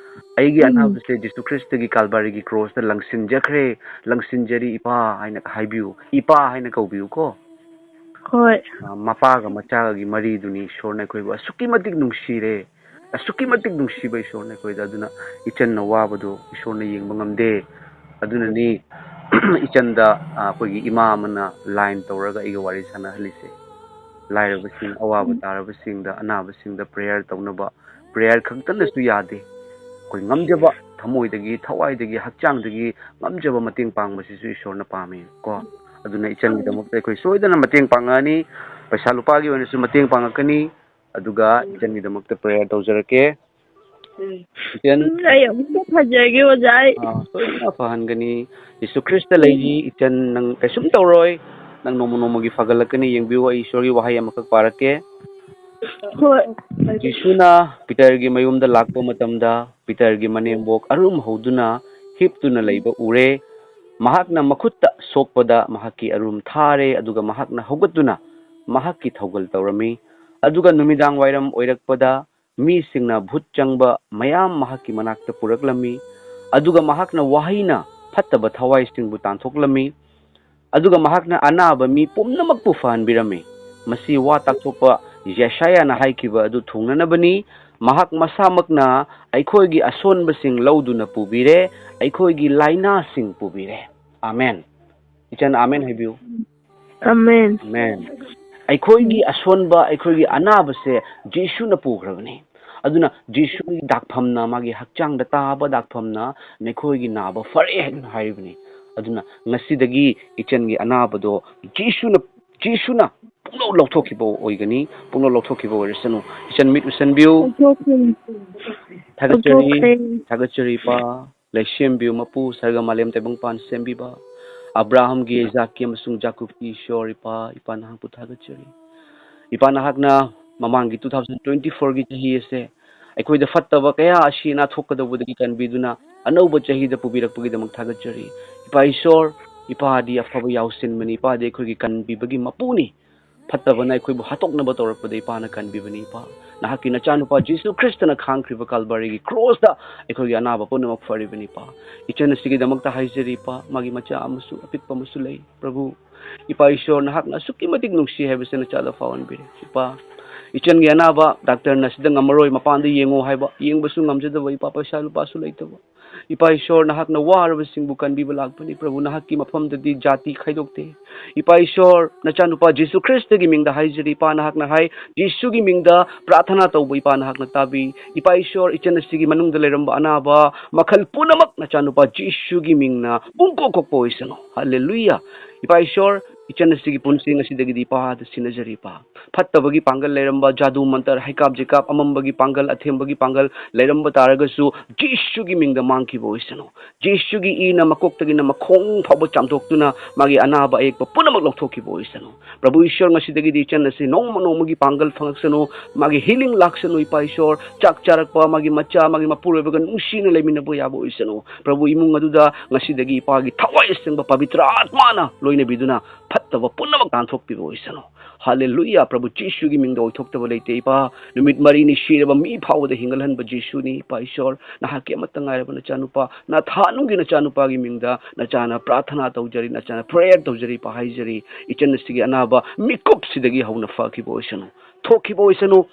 "ꯑꯩꯒꯤ ꯎꯝ꯫ ꯑꯅꯥꯕꯁꯦ ꯖꯤꯁꯨ ꯈ꯭ꯔꯤꯁꯇꯒꯤ ꯀꯥꯜꯕꯥꯔꯤꯒꯤ ꯀ꯭ꯔꯣꯁꯇ ꯂꯪꯁꯤꯟꯖꯈ꯭ꯔꯦ, ꯂꯪꯁꯤꯟꯖꯔꯤ ꯏꯄꯥ" ꯍꯥꯏꯅ ꯍꯥꯏꯕꯤꯌꯨ꯫ "ꯏꯄꯥ" ꯍꯥꯏꯅ ꯀꯧꯕꯤꯌꯨꯀꯣ꯫ ꯍꯣꯏ꯫ ꯑ, ꯃꯄꯥꯒ ꯃꯆꯥꯒꯒꯤ ꯃꯔꯤꯗꯨꯅꯤ ꯏꯁꯣꯔꯅ ꯑꯩꯈꯣꯏꯕꯨ ꯑꯁꯨꯛꯀꯤ ꯃꯇꯤꯛ ꯅꯨꯡꯁꯤꯔꯦ, ꯑꯁꯨꯛꯀꯤ ꯃꯇꯤꯛ ꯅꯨꯡꯁꯤꯕ ꯏꯁꯣꯔꯅ ꯑꯩꯈꯣꯏꯗ꯫ ꯑꯗꯨꯅ ꯏꯆꯟꯅ ꯋꯥꯕꯗꯣ ꯏꯁꯣꯔꯅ ꯌꯦꯡꯕ ꯉꯝꯗꯦ꯫ ꯑꯗꯨꯅꯅꯤ ꯏꯆꯟꯗ, ꯑ, ꯑꯩꯈꯣꯏꯒꯤ ꯏꯃꯥ ꯑꯃꯅ line ꯇꯧꯔꯒ ꯑꯩꯒ ꯋꯥꯔꯤ ꯁꯥꯟꯅꯍꯜꯂꯤꯁꯦ꯫ ꯂꯥꯏꯔꯕꯁꯤꯡ, ꯑꯋꯥꯕ ꯎꯝ꯫ ꯇꯥꯔꯕꯁꯤꯡꯗ, ꯑꯅꯥꯕꯁꯤꯡꯗ prayer ꯇꯧꯅꯕ꯫ Prayer ꯈꯛꯇꯅꯁꯨ ꯌꯥꯗꯦ꯫ ꯑꯩꯈꯣꯏ ꯉꯝꯖꯕ, ꯊꯃꯣꯏꯗꯒꯤ, ꯊꯋꯥꯏꯗꯒꯤ, ꯍꯛꯆꯥꯡꯗꯒꯤ ꯉꯝꯖꯕ ꯃꯇꯦꯡ ꯄꯥꯡꯕꯁꯤꯁꯨ ꯏꯁꯣꯔꯅ ꯄꯥꯝꯃꯤ ꯀꯣ꯫ ꯑꯗꯨꯅ ꯏꯆꯟꯒꯤꯗꯃꯛꯇ ꯑꯩꯈꯣꯏ ꯁꯣꯏꯗꯅ ꯃꯇꯦꯡ ꯄꯥꯡꯉꯛꯑꯅꯤ꯫ ꯄꯩꯁꯥ ꯂꯨꯄꯥꯒꯤ ꯑꯣꯏꯅꯁꯨ ꯃꯇꯦꯡ ꯄꯥꯡꯉꯛꯀꯅꯤ꯫ ꯑꯗꯨꯒ ꯏꯆꯟꯒꯤꯗꯃꯛꯇ prayer ꯇꯧꯖꯔꯛꯀꯦ꯫ ꯏꯆꯟ, ꯑꯩ ꯑꯃꯨꯛꯇ ꯐꯖꯒꯦ ꯑꯣꯖꯥ꯫ ꯑꯩ ꯑꯥ, ꯁꯣꯏꯗꯅ ꯐꯍꯟꯒꯅꯤ꯫ ꯖꯤꯁꯨ ꯈ꯭ꯔꯤꯁꯇ ꯂꯩꯔꯤ, ꯏꯆꯟ, ꯅꯪ ꯀꯩꯁꯨꯝ ꯇꯧꯔꯣꯏ꯫ ꯅꯪ ꯅꯣꯡꯃ ꯅꯣꯡꯃꯒꯤ ꯐꯒꯠꯂꯛꯀꯅꯤ꯫ ꯌꯦꯡꯕꯤꯌꯨ, ꯑꯩ ꯏꯁꯣꯔꯒꯤ ꯋꯥꯍꯩ ꯑꯃꯈꯛ ꯄꯥꯔꯛꯀꯦ꯫ ꯍꯣꯏ꯫ ꯖꯤꯁꯨꯅ ꯄꯤꯇꯔꯒꯤ ꯃꯌꯨꯝꯗ ꯂꯥꯛꯄ ꯃꯇꯝꯗ, ꯄꯤꯇꯔꯒꯤ ꯃꯅꯦꯝꯕꯣꯛ ꯑꯔꯨꯝ ꯍꯧꯗꯨꯅ ꯍꯤꯞꯇꯨꯅ ꯂꯩꯕ ꯎꯔꯦ꯫ ꯃꯍꯥꯛꯅ ꯃꯈꯨꯠꯇ ꯁꯣꯛꯄꯗ ꯃꯍꯥꯛꯀꯤ ꯑꯔꯨꯝ ꯊꯥꯔꯦ, ꯑꯗꯨꯒ ꯃꯍꯥꯛꯅ ꯍꯧꯒꯠꯇꯨꯅ ꯃꯍꯥꯛꯀꯤ ꯊꯧꯒꯜ ꯇꯧꯔꯝꯃꯤ꯫ ꯑꯗꯨꯒ ꯅꯨꯃꯤꯗꯥꯡ ꯋꯥꯏꯔꯝ ꯑꯣꯏꯔꯛꯄꯗ ꯃꯤꯁꯤꯡꯅ ꯚꯨꯠ ꯆꯪꯕ ꯃꯌꯥꯝ ꯃꯍꯥꯛꯀꯤ ꯃꯅꯥꯛꯇ ꯄꯨꯔꯛꯂꯝꯃꯤ꯫ ꯑꯗꯨꯒ ꯃꯍꯥꯛꯅ ꯋꯥꯍꯩꯅ ꯐꯠꯇꯕ ꯊꯋꯥꯏꯁꯤꯡꯕꯨ ꯇꯥꯟꯊꯣꯛꯂꯝꯃꯤ꯫ ꯑꯗꯨꯒ ꯃꯍꯥꯛꯅ ꯑꯅꯥꯕ ꯃꯤ ꯄꯨꯝꯅꯃꯛꯄꯨ ꯐꯍꯟꯕꯤꯔꯝꯃꯤ꯫ ꯃꯁꯤ ꯋꯥ ꯇꯥꯛꯊꯣꯛꯄ ꯌꯦꯁꯥꯌꯥꯅ ꯍꯥꯏꯈꯤꯕ ꯑꯗꯨ ꯊꯨꯡꯅꯅꯕꯅꯤ꯫ ꯃꯍꯥꯛ ꯃꯁꯥꯃꯛꯅ ꯑꯩꯈꯣꯏꯒꯤ ꯑꯁꯣꯟꯕꯁꯤꯡ ꯂꯧꯗꯨꯅ ꯄꯨꯕꯤꯔꯦ, ꯑꯩꯈꯣꯏꯒꯤ ꯂꯥꯏꯅꯥꯁꯤꯡ ꯄꯨꯕꯤꯔꯦ꯫ ꯑꯥꯃꯦꯟ꯫ ꯏꯆꯟ, ꯑꯥꯃꯦꯟ ꯍꯥꯏꯕꯤꯌꯨ꯫ ꯑꯃꯦꯟ꯫ ꯑꯥꯃꯦꯟ꯫ ꯑꯩꯈꯣꯏꯒꯤ ꯑꯁꯣꯟꯕ, ꯑꯩꯈꯣꯏꯒꯤ ꯑꯅꯥꯕꯁꯦ ꯖꯤꯁꯨꯅ ꯄꯨꯈ꯭ꯔꯕꯅꯤ꯫ ꯑꯗꯨꯅ ꯖꯤꯁꯨꯒꯤ ꯗꯥꯛꯐꯝꯅ, ꯃꯥꯒꯤ ꯍꯛꯆꯥꯡꯗ ꯇꯥꯕ ꯗꯥꯛꯐꯝꯅ ꯅꯈꯣꯏꯒꯤ ꯅꯥꯕ ꯐꯔꯦ ꯍꯥꯏꯗꯨꯅ ꯍꯥꯏꯔꯤꯕꯅꯤ꯫ ꯑꯗꯨꯅ ꯉꯁꯤꯗꯒꯤ ꯏꯆꯟꯒꯤ ꯑꯅꯥꯕꯗꯣ ꯖꯤꯁꯨꯅ, ꯖꯤꯁꯨꯅ ꯄꯨꯡꯂꯧ ꯂꯧꯊꯣꯛꯈꯤꯕ ꯑꯣꯏꯒꯅꯤ, ꯄꯨꯡꯂꯧ ꯂꯧꯊꯣꯛꯈꯤꯕ ꯑꯣꯏꯔꯁꯅꯨ꯫ ꯏꯆꯟ, ꯃꯤꯠ ꯎꯁꯟꯕꯤꯌꯨ꯫ ꯂꯧꯊꯣꯛꯈ꯭ꯔꯦ꯫ ꯊꯥꯒꯠꯆꯔꯤ, ꯂꯧꯊꯣꯛꯈ꯭ꯔꯦ꯫ ꯊꯥꯒꯠꯆꯔꯤ ꯏꯄꯥ꯫ ꯂꯩꯁꯦꯝꯕꯤꯌꯨ ꯃꯄꯨ, ꯁꯔꯒ ꯃꯥꯂꯦꯝ ꯇꯥꯏꯕꯪꯄꯥꯟ ꯁꯦꯝꯕꯤꯕ, ꯑꯕ꯭ꯔꯥꯍꯝꯒꯤ, ꯏꯖꯥꯛꯀꯤ ꯑꯃꯁꯨꯡ ꯖꯥꯀꯨꯕꯀꯤ ꯏꯁꯣꯔ ꯏꯄꯥ, ꯏꯄꯥ ꯅꯍꯥꯛꯄꯨ ꯊꯥꯒꯠꯆꯔꯤ꯫ ꯏꯄꯥ ꯅꯍꯥꯛꯅ ꯃꯃꯥꯡꯒꯤ two thousand twenty fourꯒꯤ ꯆꯍꯤ ꯑꯁꯦ ꯑꯩꯈꯣꯏꯗ ꯐꯠꯇꯕ ꯀꯌꯥ ꯑꯁꯤ ꯅꯥꯊꯣꯛꯀꯗꯧꯕꯗꯒꯤ ꯀꯟꯕꯤꯗꯨꯅ ꯑꯅꯧꯕ ꯆꯍꯤꯗ ꯄꯨꯕꯤꯔꯛꯄꯒꯤꯗꯃꯛ ꯊꯥꯒꯠꯆꯔꯤ꯫ ꯏꯄꯥ ꯏꯁꯣꯔ, ꯏꯄꯥꯗꯤ ꯑꯐꯕ ꯌꯥꯎꯁꯤꯟꯕꯅꯤ, ꯏꯄꯥꯗꯤ ꯑꯩꯈꯣꯏꯒꯤ ꯀꯟꯕꯤꯕꯒꯤ ꯃꯄꯨꯅꯤ꯫ ꯐꯠꯇꯕꯅ ꯑꯩꯈꯣꯏꯕꯨ ꯍꯥꯠꯇꯣꯛꯅꯕ ꯇꯧꯔꯛꯄꯗ ꯏꯄꯥꯅ ꯀꯟꯕꯤꯕꯅꯤ ꯏꯄꯥ꯫ ꯅꯍꯥꯛꯀꯤ ꯅꯆꯥꯅꯨꯄꯥ ꯖꯤꯁꯨ ꯈ꯭ꯔꯤꯁꯇꯅ ꯈꯥꯡꯈ꯭ꯔꯤꯕ ꯀꯥꯜꯕꯥꯔꯤꯒꯤ ꯀ꯭ꯔꯣꯁꯇ ꯑꯩꯈꯣꯏꯒꯤ ꯑꯅꯥꯕ ꯄꯨꯝꯅꯃꯛ ꯐꯔꯤꯕꯅꯤ ꯏꯄꯥ꯫ ꯏꯆꯟ ꯑꯁꯤꯒꯤꯗꯃꯛꯇ ꯍꯥꯏꯖꯔꯤ ꯏꯄꯥ, ꯃꯥꯒꯤ ꯃꯆꯥ ꯑꯃꯁꯨ ꯑꯄꯤꯛꯄ ꯑꯃꯁꯨ ꯂꯩ ꯄ꯭ꯔꯚꯨ꯫ ꯏꯄꯥ ꯏꯁꯣꯔ, ꯅꯍꯥꯛꯅ ꯑꯁꯨꯛꯀꯤ ꯃꯇꯤꯛ ꯅꯨꯡꯁꯤ ꯍꯥꯏꯕꯁꯤ ꯅꯆꯥꯗ ꯐꯥꯎꯍꯟꯕꯤꯔꯦ ꯏꯄꯥ꯫ ꯏꯆꯟꯒꯤ ꯑꯅꯥꯕ ꯗꯥꯛꯇꯔꯅ ꯁꯤꯗ ꯉꯝꯃꯔꯣꯏ, ꯃꯄꯥꯟꯗ ꯌꯦꯡꯉꯣ ꯍꯥꯏꯕ, ꯌꯦꯡꯕꯁꯨ ꯉꯝꯖꯗꯕ ꯏꯄꯥ, ꯄꯩꯁꯥ ꯂꯨꯄꯥꯁꯨ ꯂꯩꯇꯕ꯫ ꯏꯄꯥ ꯏꯁꯣꯔ, ꯅꯍꯥꯛꯅ ꯋꯥꯔꯕꯁꯤꯡꯕꯨ ꯀꯟꯕꯤꯕ ꯂꯥꯛꯄꯅꯤ ꯄ꯭ꯔꯚꯨ꯫ ꯅꯍꯥꯛꯀꯤ ꯃꯐꯝꯗꯗꯤ ꯖꯥꯇꯤ ꯈꯥꯏꯗꯣꯛꯇꯦ꯫ ꯏꯄꯥ ꯏꯁꯣꯔ, ꯅꯆꯥꯅꯨꯄꯥ ꯖꯤꯁꯨ ꯈ꯭ꯔꯤꯁꯇꯒꯤ ꯃꯤꯡꯗ ꯍꯥꯏꯖꯔꯤ ꯏꯄꯥ, ꯅꯍꯥꯛꯅ ꯍꯥꯏ ꯖꯤꯁꯨꯒꯤ ꯃꯤꯡꯗ ꯄ꯭ꯔꯥꯊꯅꯥ ꯇꯧꯕ ꯏꯄꯥ ꯅꯍꯥꯛꯅ ꯇꯥꯕꯤ꯫ ꯏꯄꯥ ꯏꯁꯣꯔ, ꯏꯆꯟ ꯑꯁꯤꯒꯤ ꯃꯅꯨꯡꯗ ꯂꯩꯔꯝꯕ ꯑꯅꯥꯕ ꯃꯈꯜ ꯄꯨꯝꯅꯃꯛ ꯅꯆꯥꯅꯨꯄꯥ ꯖꯤꯁꯨꯒꯤ ꯃꯤꯡꯅ ꯄꯨꯡꯀꯣꯛ ꯀꯣꯛꯄ ꯑꯣꯏꯁꯅꯨ꯫ ꯍꯜꯂꯦꯂꯨꯌꯥ꯫ ꯏꯄꯥ ꯏꯁꯣꯔ, ꯏꯆꯟ ꯑꯁꯤꯒꯤ ꯄꯨꯟꯁꯤ ꯉꯁꯤꯗꯒꯤꯗꯤ ꯏꯄꯥꯗ ꯁꯤꯟꯅꯖꯔꯤ ꯏꯄꯥ꯫ ꯐꯠꯇꯕꯒꯤ ꯄꯥꯡꯒꯜ ꯂꯩꯔꯝꯕ, ꯖꯥꯗꯨ ꯃꯟꯇꯔ, ꯍꯩꯀꯥꯞ ꯖꯤꯀꯥꯞ, ꯑꯃꯝꯕꯒꯤ ꯄꯥꯡꯒꯜ, ꯑꯊꯦꯝꯕꯒꯤ ꯄꯥꯡꯒꯜ ꯂꯩꯔꯝꯕ ꯇꯥꯔꯒꯁꯨ, ꯖꯤꯁꯨꯒꯤ ꯃꯤꯡꯗ ꯃꯥꯡꯈꯤꯕ ꯑꯣꯏꯁꯅꯨ꯫ ꯖꯤꯁꯨꯒꯤ ꯏꯅ ꯃꯀꯣꯛꯇꯒꯤꯅ ꯃꯈꯣꯡ ꯐꯥꯎꯕ ꯆꯥꯝꯊꯣꯛꯇꯨꯅ ꯃꯥꯒꯤ ꯑꯅꯥꯕ ꯑꯌꯦꯛꯄ ꯄꯨꯝꯅꯃꯛ ꯂꯧꯊꯣꯛꯈꯤꯕ ꯑꯣꯏꯁꯅꯨ꯫ ꯄ꯭ꯔꯚꯨ ꯏꯁꯣꯔ, ꯉꯁꯤꯗꯒꯤꯗꯤ ꯏꯆꯟ ꯑꯁꯤ ꯅꯣꯡꯃ ꯅꯣꯡꯃꯒꯤ ꯄꯥꯡꯒꯜ ꯐꯪꯉꯛꯁꯅꯨ, ꯃꯥꯒꯤ ꯍꯤꯂꯤꯡ ꯂꯥꯛꯁꯅꯨ ꯏꯄꯥ ꯏꯁꯣꯔ꯫ ꯆꯥꯛ ꯆꯥꯔꯛꯄ ꯃꯥꯒꯤ ꯃꯆꯥ, ꯃꯥꯒꯤ ꯃꯄꯨꯔꯣꯏꯕꯒ ꯅꯨꯡꯁꯤꯅ ꯂꯩꯃꯤꯟꯅꯕ ꯌꯥꯕ ꯑꯣꯏꯁꯅꯨ꯫ ꯄ꯭ꯔꯚꯨ, ꯏꯃꯨꯡ ꯑꯗꯨꯗ ꯉꯁꯤꯗꯒꯤ ꯏꯄꯥꯒꯤ ꯊꯋꯥꯏ ꯑꯁꯦꯡꯕ ꯄꯕꯤꯇ꯭ꯔ ꯑꯥꯠꯃꯥꯅ ꯂꯣꯏꯅꯕꯤꯗꯨꯅ ꯐꯠꯇꯕ ꯄꯨꯝꯅꯃꯛ ꯇꯥꯟꯊꯣꯛꯄꯤꯕ ꯑꯣꯏꯁꯅꯨ꯫ ꯍꯥꯂꯦꯂꯨꯌꯥ꯫ ꯄ꯭ꯔꯚꯨ, ꯖꯤꯁꯨꯒꯤ ꯃꯤꯡꯗ ꯑꯣꯏꯊꯣꯛꯇꯕ ꯂꯩꯇꯦ ꯏꯄꯥ꯫ ꯅꯨꯃꯤꯠ ꯃꯔꯤꯅꯤ ꯁꯤꯔꯕ ꯃꯤ ꯐꯥꯎꯕꯗ ꯍꯤꯡꯒꯠꯍꯟꯕ ꯖꯤꯁꯨꯅꯤ ꯏꯄꯥ ꯏꯁꯣꯔ꯫ ꯅꯍꯥꯛꯀꯤ ꯑꯃꯠꯇ ꯉꯥꯏꯔꯕ ꯅꯆꯥꯅꯨꯄꯥ, ꯅꯊꯥꯅꯨꯡꯒꯤ ꯅꯆꯥꯅꯨꯄꯥꯒꯤ ꯃꯤꯡꯗ ꯅꯆꯥꯅ ꯄ꯭ꯔꯥꯊꯅꯥ ꯇꯧꯖꯔꯤ, ꯅꯆꯥꯅ ꯄ꯭ꯔꯦꯌꯔ ꯇꯧꯖꯔꯤ ꯏꯄꯥ ꯍꯥꯏꯖꯔꯤ꯫ ꯏꯆꯟ ꯑꯁꯤꯒꯤ ꯑꯅꯥꯕ ꯃꯤꯀꯨꯞꯁꯤꯗꯒꯤ ꯍꯧꯅ ꯐꯈꯤꯕ ꯑꯣꯏꯁꯅꯨ, ꯊꯣꯛꯈꯤꯕ ꯑꯣꯏꯁꯅꯨ꯫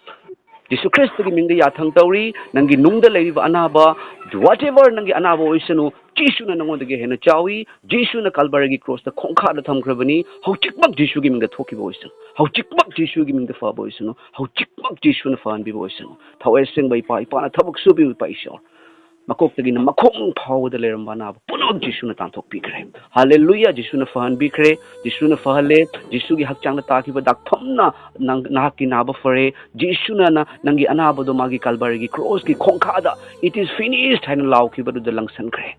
ꯖꯤꯁꯨ ꯈ꯭ꯔꯤꯁꯇꯒꯤ ꯃꯤꯡꯗ ꯌꯥꯊꯪ ꯇꯧꯔꯤ꯫ ꯅꯪꯒꯤ ꯅꯨꯡꯗ ꯂꯩꯔꯤꯕ ꯑꯅꯥꯕ, whatever ꯅꯪꯒꯤ ꯑꯅꯥꯕ ꯑꯣꯏꯁꯅꯨ, ꯖꯤꯁꯨꯅ ꯅꯪꯉꯣꯟꯗꯒꯤ ꯍꯦꯟꯅ ꯆꯥꯎꯏ꯫ ꯖꯤꯁꯨꯅ ꯀꯜꯕꯥꯔꯤꯒꯤ ꯀ꯭ꯔꯣꯁꯇ ꯈꯣꯡꯈꯥꯗ ꯊꯝꯈ꯭ꯔꯕꯅꯤ꯫ ꯍꯧꯖꯤꯛꯃꯛ ꯖꯤꯁꯨꯒꯤ ꯃꯤꯡꯗ ꯊꯣꯛꯈꯤꯕ ꯑꯣꯏꯁꯅꯨ, ꯍꯧꯖꯤꯛꯃꯛ ꯖꯤꯁꯨꯒꯤ ꯃꯤꯡꯗ ꯐꯕ ꯑꯣꯏꯁꯅꯨ, ꯍꯧꯖꯤꯛꯃꯛ ꯖꯤꯁꯨꯅ ꯐꯍꯟꯕꯤꯕ ꯑꯣꯏꯁꯅꯨ꯫ ꯊꯋꯥꯏ ꯑꯁꯦꯡꯕ ꯏꯄꯥ, ꯏꯄꯥꯅ ꯊꯕꯛ ꯁꯨꯕꯤꯌꯨ ꯏꯄꯥ ꯏꯁꯣꯔ꯫ ꯃꯀꯣꯛꯇꯒꯤꯅ ꯃꯈꯣꯡ ꯐꯥꯎꯕꯗ ꯂꯩꯔꯝꯕ ꯑꯅꯥꯕ ꯄꯨꯝꯅꯃꯛ ꯖꯤꯁꯨꯅ ꯇꯥꯟꯊꯣꯛꯄꯤꯈ꯭ꯔꯦ꯫ ꯍꯥꯂꯦꯂꯨꯌꯥ, ꯖꯤꯁꯨꯅ ꯐꯍꯟꯕꯤꯈ꯭ꯔꯦ, ꯖꯤꯁꯨꯅ ꯐꯍꯜꯂꯦ꯫ ꯖꯤꯁꯨꯒꯤ ꯍꯛꯆꯥꯡꯗ ꯇꯥꯈꯤꯕ ꯗꯥꯛꯐꯝꯅ ꯅꯪ, ꯅꯍꯥꯛꯀꯤ ꯅꯥꯕ ꯐꯔꯦ꯫ ꯖꯤꯁꯨꯅ ꯅ-, ꯅꯪꯒꯤ ꯑꯅꯥꯕꯗꯣ ꯃꯥꯒꯤ ꯀꯜꯕꯥꯔꯤꯒꯤ ꯀ꯭ꯔꯣꯁꯀꯤ ꯈꯣꯡꯈꯥꯗ "It is finished" ꯍꯥꯏꯅ ꯂꯥꯎꯈꯤꯕꯗꯨꯗ ꯂꯪꯁꯟꯈ꯭ꯔꯦ꯫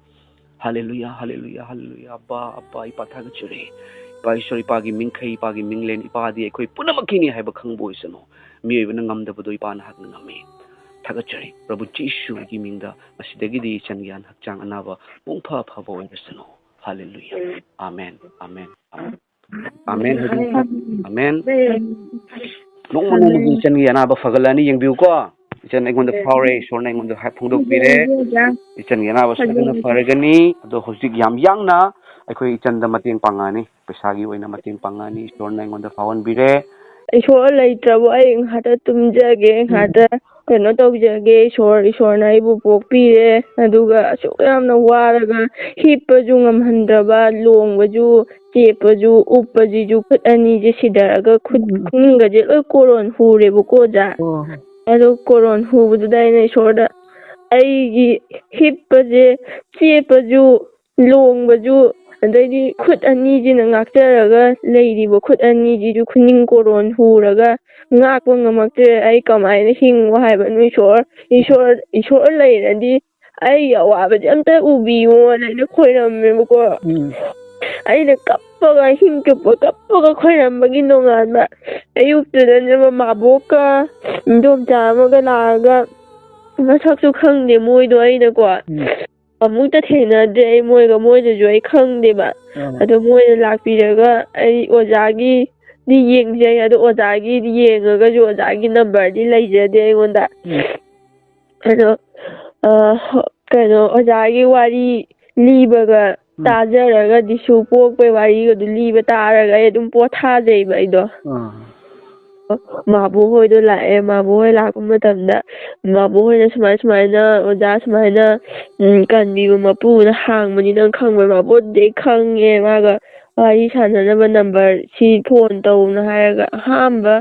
ꯍꯥꯂꯦꯂꯨꯌꯥ, ꯍꯥꯂꯦꯂꯨꯌꯥ, ꯍꯥꯂꯦꯂꯨꯌꯥ꯫ ꯑꯕꯥ, ꯑꯕꯥ, ꯏꯄꯥ ꯊꯥꯒꯠꯆꯔꯤ꯫ ꯏꯄꯥ ꯏꯁꯣꯔ, ꯏꯄꯥꯒꯤ ꯃꯤꯡꯈꯩ, ꯏꯄꯥꯒꯤ ꯃꯤꯡꯂꯦꯟ, ꯏꯄꯥꯗꯤ ꯑꯩꯈꯣꯏ ꯄꯨꯝꯅꯃꯛꯀꯤꯅꯤ ꯍꯥꯏꯕ ꯈꯪꯕ ꯑꯣꯏꯁꯅꯨ꯫ ꯃꯤꯑꯣꯏꯕꯅ ꯉꯝꯗꯕꯗꯣ ꯏꯄꯥ ꯅꯍꯥꯛꯅ ꯉꯝꯃꯤ꯫ ꯊꯥꯒꯠꯆꯔꯤ꯫ ꯄ꯭ꯔꯚꯨ ꯖꯤꯁꯨꯒꯤ ꯃꯤꯡꯗ ꯉꯁꯤꯗꯒꯤꯗꯤ ꯏꯆꯟꯒꯤ ꯑꯅꯥ ꯍꯛꯆꯥꯡ ꯑꯅꯥꯕ ꯄꯨꯡꯐ ꯐꯕ ꯑꯣꯏꯔꯁꯅꯨ꯫ Hallelujah. Amen, amen, amen. Amen. ꯍꯧꯖꯤꯛ ꯑꯃꯦꯟ꯫ ꯑꯃꯦꯟ꯫ ꯅꯣꯡꯃ ꯅꯣꯡꯃꯒꯤ ꯏꯆꯟꯒꯤ ꯑꯅꯥꯕ ꯐꯒꯠꯂꯛꯑꯅꯤ, ꯌꯦꯡꯕꯤꯌꯨꯀꯣ꯫ ꯏꯆꯟ ꯑꯩꯉꯣꯟꯗ ꯐꯥꯎꯔꯦ, ꯏꯁꯣꯔꯅ ꯑꯩꯉꯣꯟꯗ ꯍꯥꯏ-, ꯐꯣꯡꯗꯣꯛꯄꯤꯔꯦ꯫ ꯏꯆꯟꯒꯤ ꯑꯅꯥꯕ ꯁꯣꯏꯗꯅ ꯐꯔꯒꯅꯤ꯫ ꯑꯗꯣ ꯍꯧꯖꯤꯛ ꯌꯥꯝ ꯌꯥꯡꯅ ꯑꯩꯈꯣꯏ ꯏꯆꯟꯗ ꯃꯇꯦꯡ ꯄꯥꯡꯉꯛꯑꯅꯤ, ꯄꯩꯁꯥꯒꯤ ꯑꯣꯏꯅ ꯃꯇꯦꯡ ꯄꯥꯡꯉꯛꯑꯅꯤ, ꯏꯁꯣꯔꯅ ꯑꯩꯉꯣꯟꯗ ꯐꯥꯎꯍꯟꯕꯤꯔꯦ꯫ ꯏꯁꯣꯔ ꯂꯩꯇ꯭ꯔꯕꯣ? ꯑꯩ ꯉꯥꯏꯍꯥꯛꯇ ꯇꯨꯝꯖꯒꯦ, ꯉꯥꯏꯍꯥꯛꯇ ꯀꯩꯅꯣ ꯇꯧꯖꯒꯦ꯫ ꯏꯁꯣꯔ, ꯏꯁꯣꯔꯅ ꯑꯩꯕꯨ ꯄꯣꯛꯄꯤꯔꯦ, ꯑꯗꯨꯒ ꯑꯁꯨꯛ ꯌꯥꯝꯅ ꯋꯥꯔꯒ ꯍꯤꯞꯄꯁꯨ ꯉꯝꯍꯟꯗ꯭ꯔꯕ, ꯂꯣꯡꯕꯁꯨ, ꯆꯦꯞꯄꯁꯨ, ꯎꯞꯄꯁꯤꯁꯨ ꯈꯨꯠ ꯑꯅꯤꯁꯦ ꯁꯤꯗꯔꯒ ꯈꯨꯠ ꯎꯝ꯫ ꯈꯨꯅꯤꯡꯒꯁꯦ ꯂꯣꯏ ꯀꯣꯔꯣꯟ ꯍꯨꯔꯦꯕꯀꯣ, ꯑꯣꯖꯥ꯫ ꯑꯣ꯫ ꯑꯗꯣ ꯀꯣꯔꯣꯟ ꯍꯨꯕꯗꯨꯗ ꯑꯩꯅ ꯏꯁꯣꯔꯗ, "ꯑꯩꯒꯤ ꯍꯤꯞꯄꯁꯦ, ꯆꯦꯞꯄꯁꯨ, ꯂꯣꯡꯕꯁꯨ, ꯑꯗꯩꯗꯤ ꯈꯨꯠ ꯑꯅꯤꯁꯤꯅ ꯉꯥꯛꯆꯔꯒ ꯂꯩꯔꯤꯕ ꯈꯨꯠ ꯑꯅꯤꯁꯤꯁꯨ ꯈꯨꯅꯤꯡ ꯀꯣꯔꯣꯟ ꯍꯨꯔꯒ ꯉꯥꯛꯄ ꯉꯝꯃꯛꯇ꯭ꯔꯦ꯫ ꯑꯩ ꯀꯃꯥꯏꯅ ꯍꯤꯡꯉꯣ ꯍꯥꯏꯕꯅꯣ? ꯏꯁꯣꯔ, ꯏꯁꯣꯔ, ꯏꯁꯣꯔ ꯂꯩꯔꯗꯤ ꯑꯩꯒꯤ ꯑꯋꯥꯕꯁꯦ ꯑꯝꯇ ꯎꯕꯤꯌꯣꯅ ꯑꯩꯅ ꯈꯣꯏꯔꯝꯃꯦꯕꯀꯣ꯫ ꯎꯝ꯫ ꯑꯩꯅ ꯀꯞꯄꯒ, ꯑꯍꯤꯡ ꯆꯨꯞꯄ ꯀꯞꯄꯒ ꯈꯣꯏꯔꯝꯕꯒꯤ ꯅꯣꯡꯉꯥꯟꯕ ꯑꯌꯨꯛꯇꯨꯗꯅꯦ ꯃꯥꯕꯣꯛꯀ ꯏꯟꯗꯣꯝꯆꯥ ꯑꯃꯒ ꯂꯥꯛꯑꯒ, ꯃꯁꯛꯁꯨ ꯈꯪꯗꯦ ꯃꯣꯏꯗꯣ ꯑꯩꯅꯀꯣ꯫ ꯎꯝ꯫ ꯑꯃꯨꯛꯇ ꯊꯦꯡꯅꯗ꯭ꯔꯦ ꯑꯩ ꯃꯣꯏꯒ, ꯃꯣꯏꯗꯁꯨ ꯑꯩ ꯈꯪꯗꯦꯕ꯫ ꯑꯥ꯫ ꯑꯗꯣ ꯃꯣꯏꯅ ꯂꯥꯛꯄꯤꯔꯒ ꯑꯩ ꯑꯣꯖꯥꯒꯤꯗꯤ ꯌꯦꯡꯖꯩ, ꯑꯗꯣ ꯑꯣꯖꯥꯒꯤꯗꯤ ꯌꯦꯡꯉꯒꯁꯨ ꯑꯣꯖꯥꯒꯤ ꯅꯝꯕꯔꯗꯤ ꯂꯩꯖꯗꯦ ꯑꯩꯉꯣꯟꯗ꯫ ꯎꯝ꯫ ꯑꯗꯣ, ꯑ, ꯍ-, ꯀꯩꯅꯣ, ꯑꯣꯖꯥꯒꯤ ꯋꯥꯔꯤ ꯂꯤꯕꯒ ꯎꯝ꯫ ꯇꯥꯖꯔꯒ, ꯗꯤꯁꯨ ꯄꯣꯛꯄꯩ ꯋꯥꯔꯤꯒꯗꯨ ꯂꯤꯕ ꯇꯥꯔꯒ ꯑꯩ ꯑꯗꯨꯝ ꯄꯣꯊꯥꯖꯩꯕ ꯑꯩꯗꯣ꯫ ꯑꯥ꯫ ꯃꯥꯕꯣ ꯍꯣꯏꯗꯣ ꯂꯥꯛꯑꯦ꯫ ꯃꯥꯕꯣ ꯍꯣꯏ ꯂꯥꯛꯄ ꯃꯇꯝꯗ ꯃꯥꯕꯣ ꯍꯣꯏꯅ ꯁꯨꯃꯥꯏ ꯁꯨꯃꯥꯏꯅ, "ꯑꯣꯖꯥ ꯁꯨꯃꯥꯏꯅ, ꯎꯝ, ꯀꯟꯕꯤꯕ ꯃꯄꯨꯅ ꯍꯥꯡꯕꯅꯤ, ꯅꯪ ꯈꯪꯕ꯭ꯔꯥ?" ꯃꯥꯕꯣꯗꯤ ꯈꯪꯉꯦ, ꯃꯥꯒ ꯋꯥꯔꯤ ꯁꯥꯟꯅꯅꯕ ꯅꯝꯕꯔ ꯁꯤ ꯐꯣꯟ ꯇꯧꯅ ꯍꯥꯏꯔꯒ, ꯑꯍꯥꯟꯕ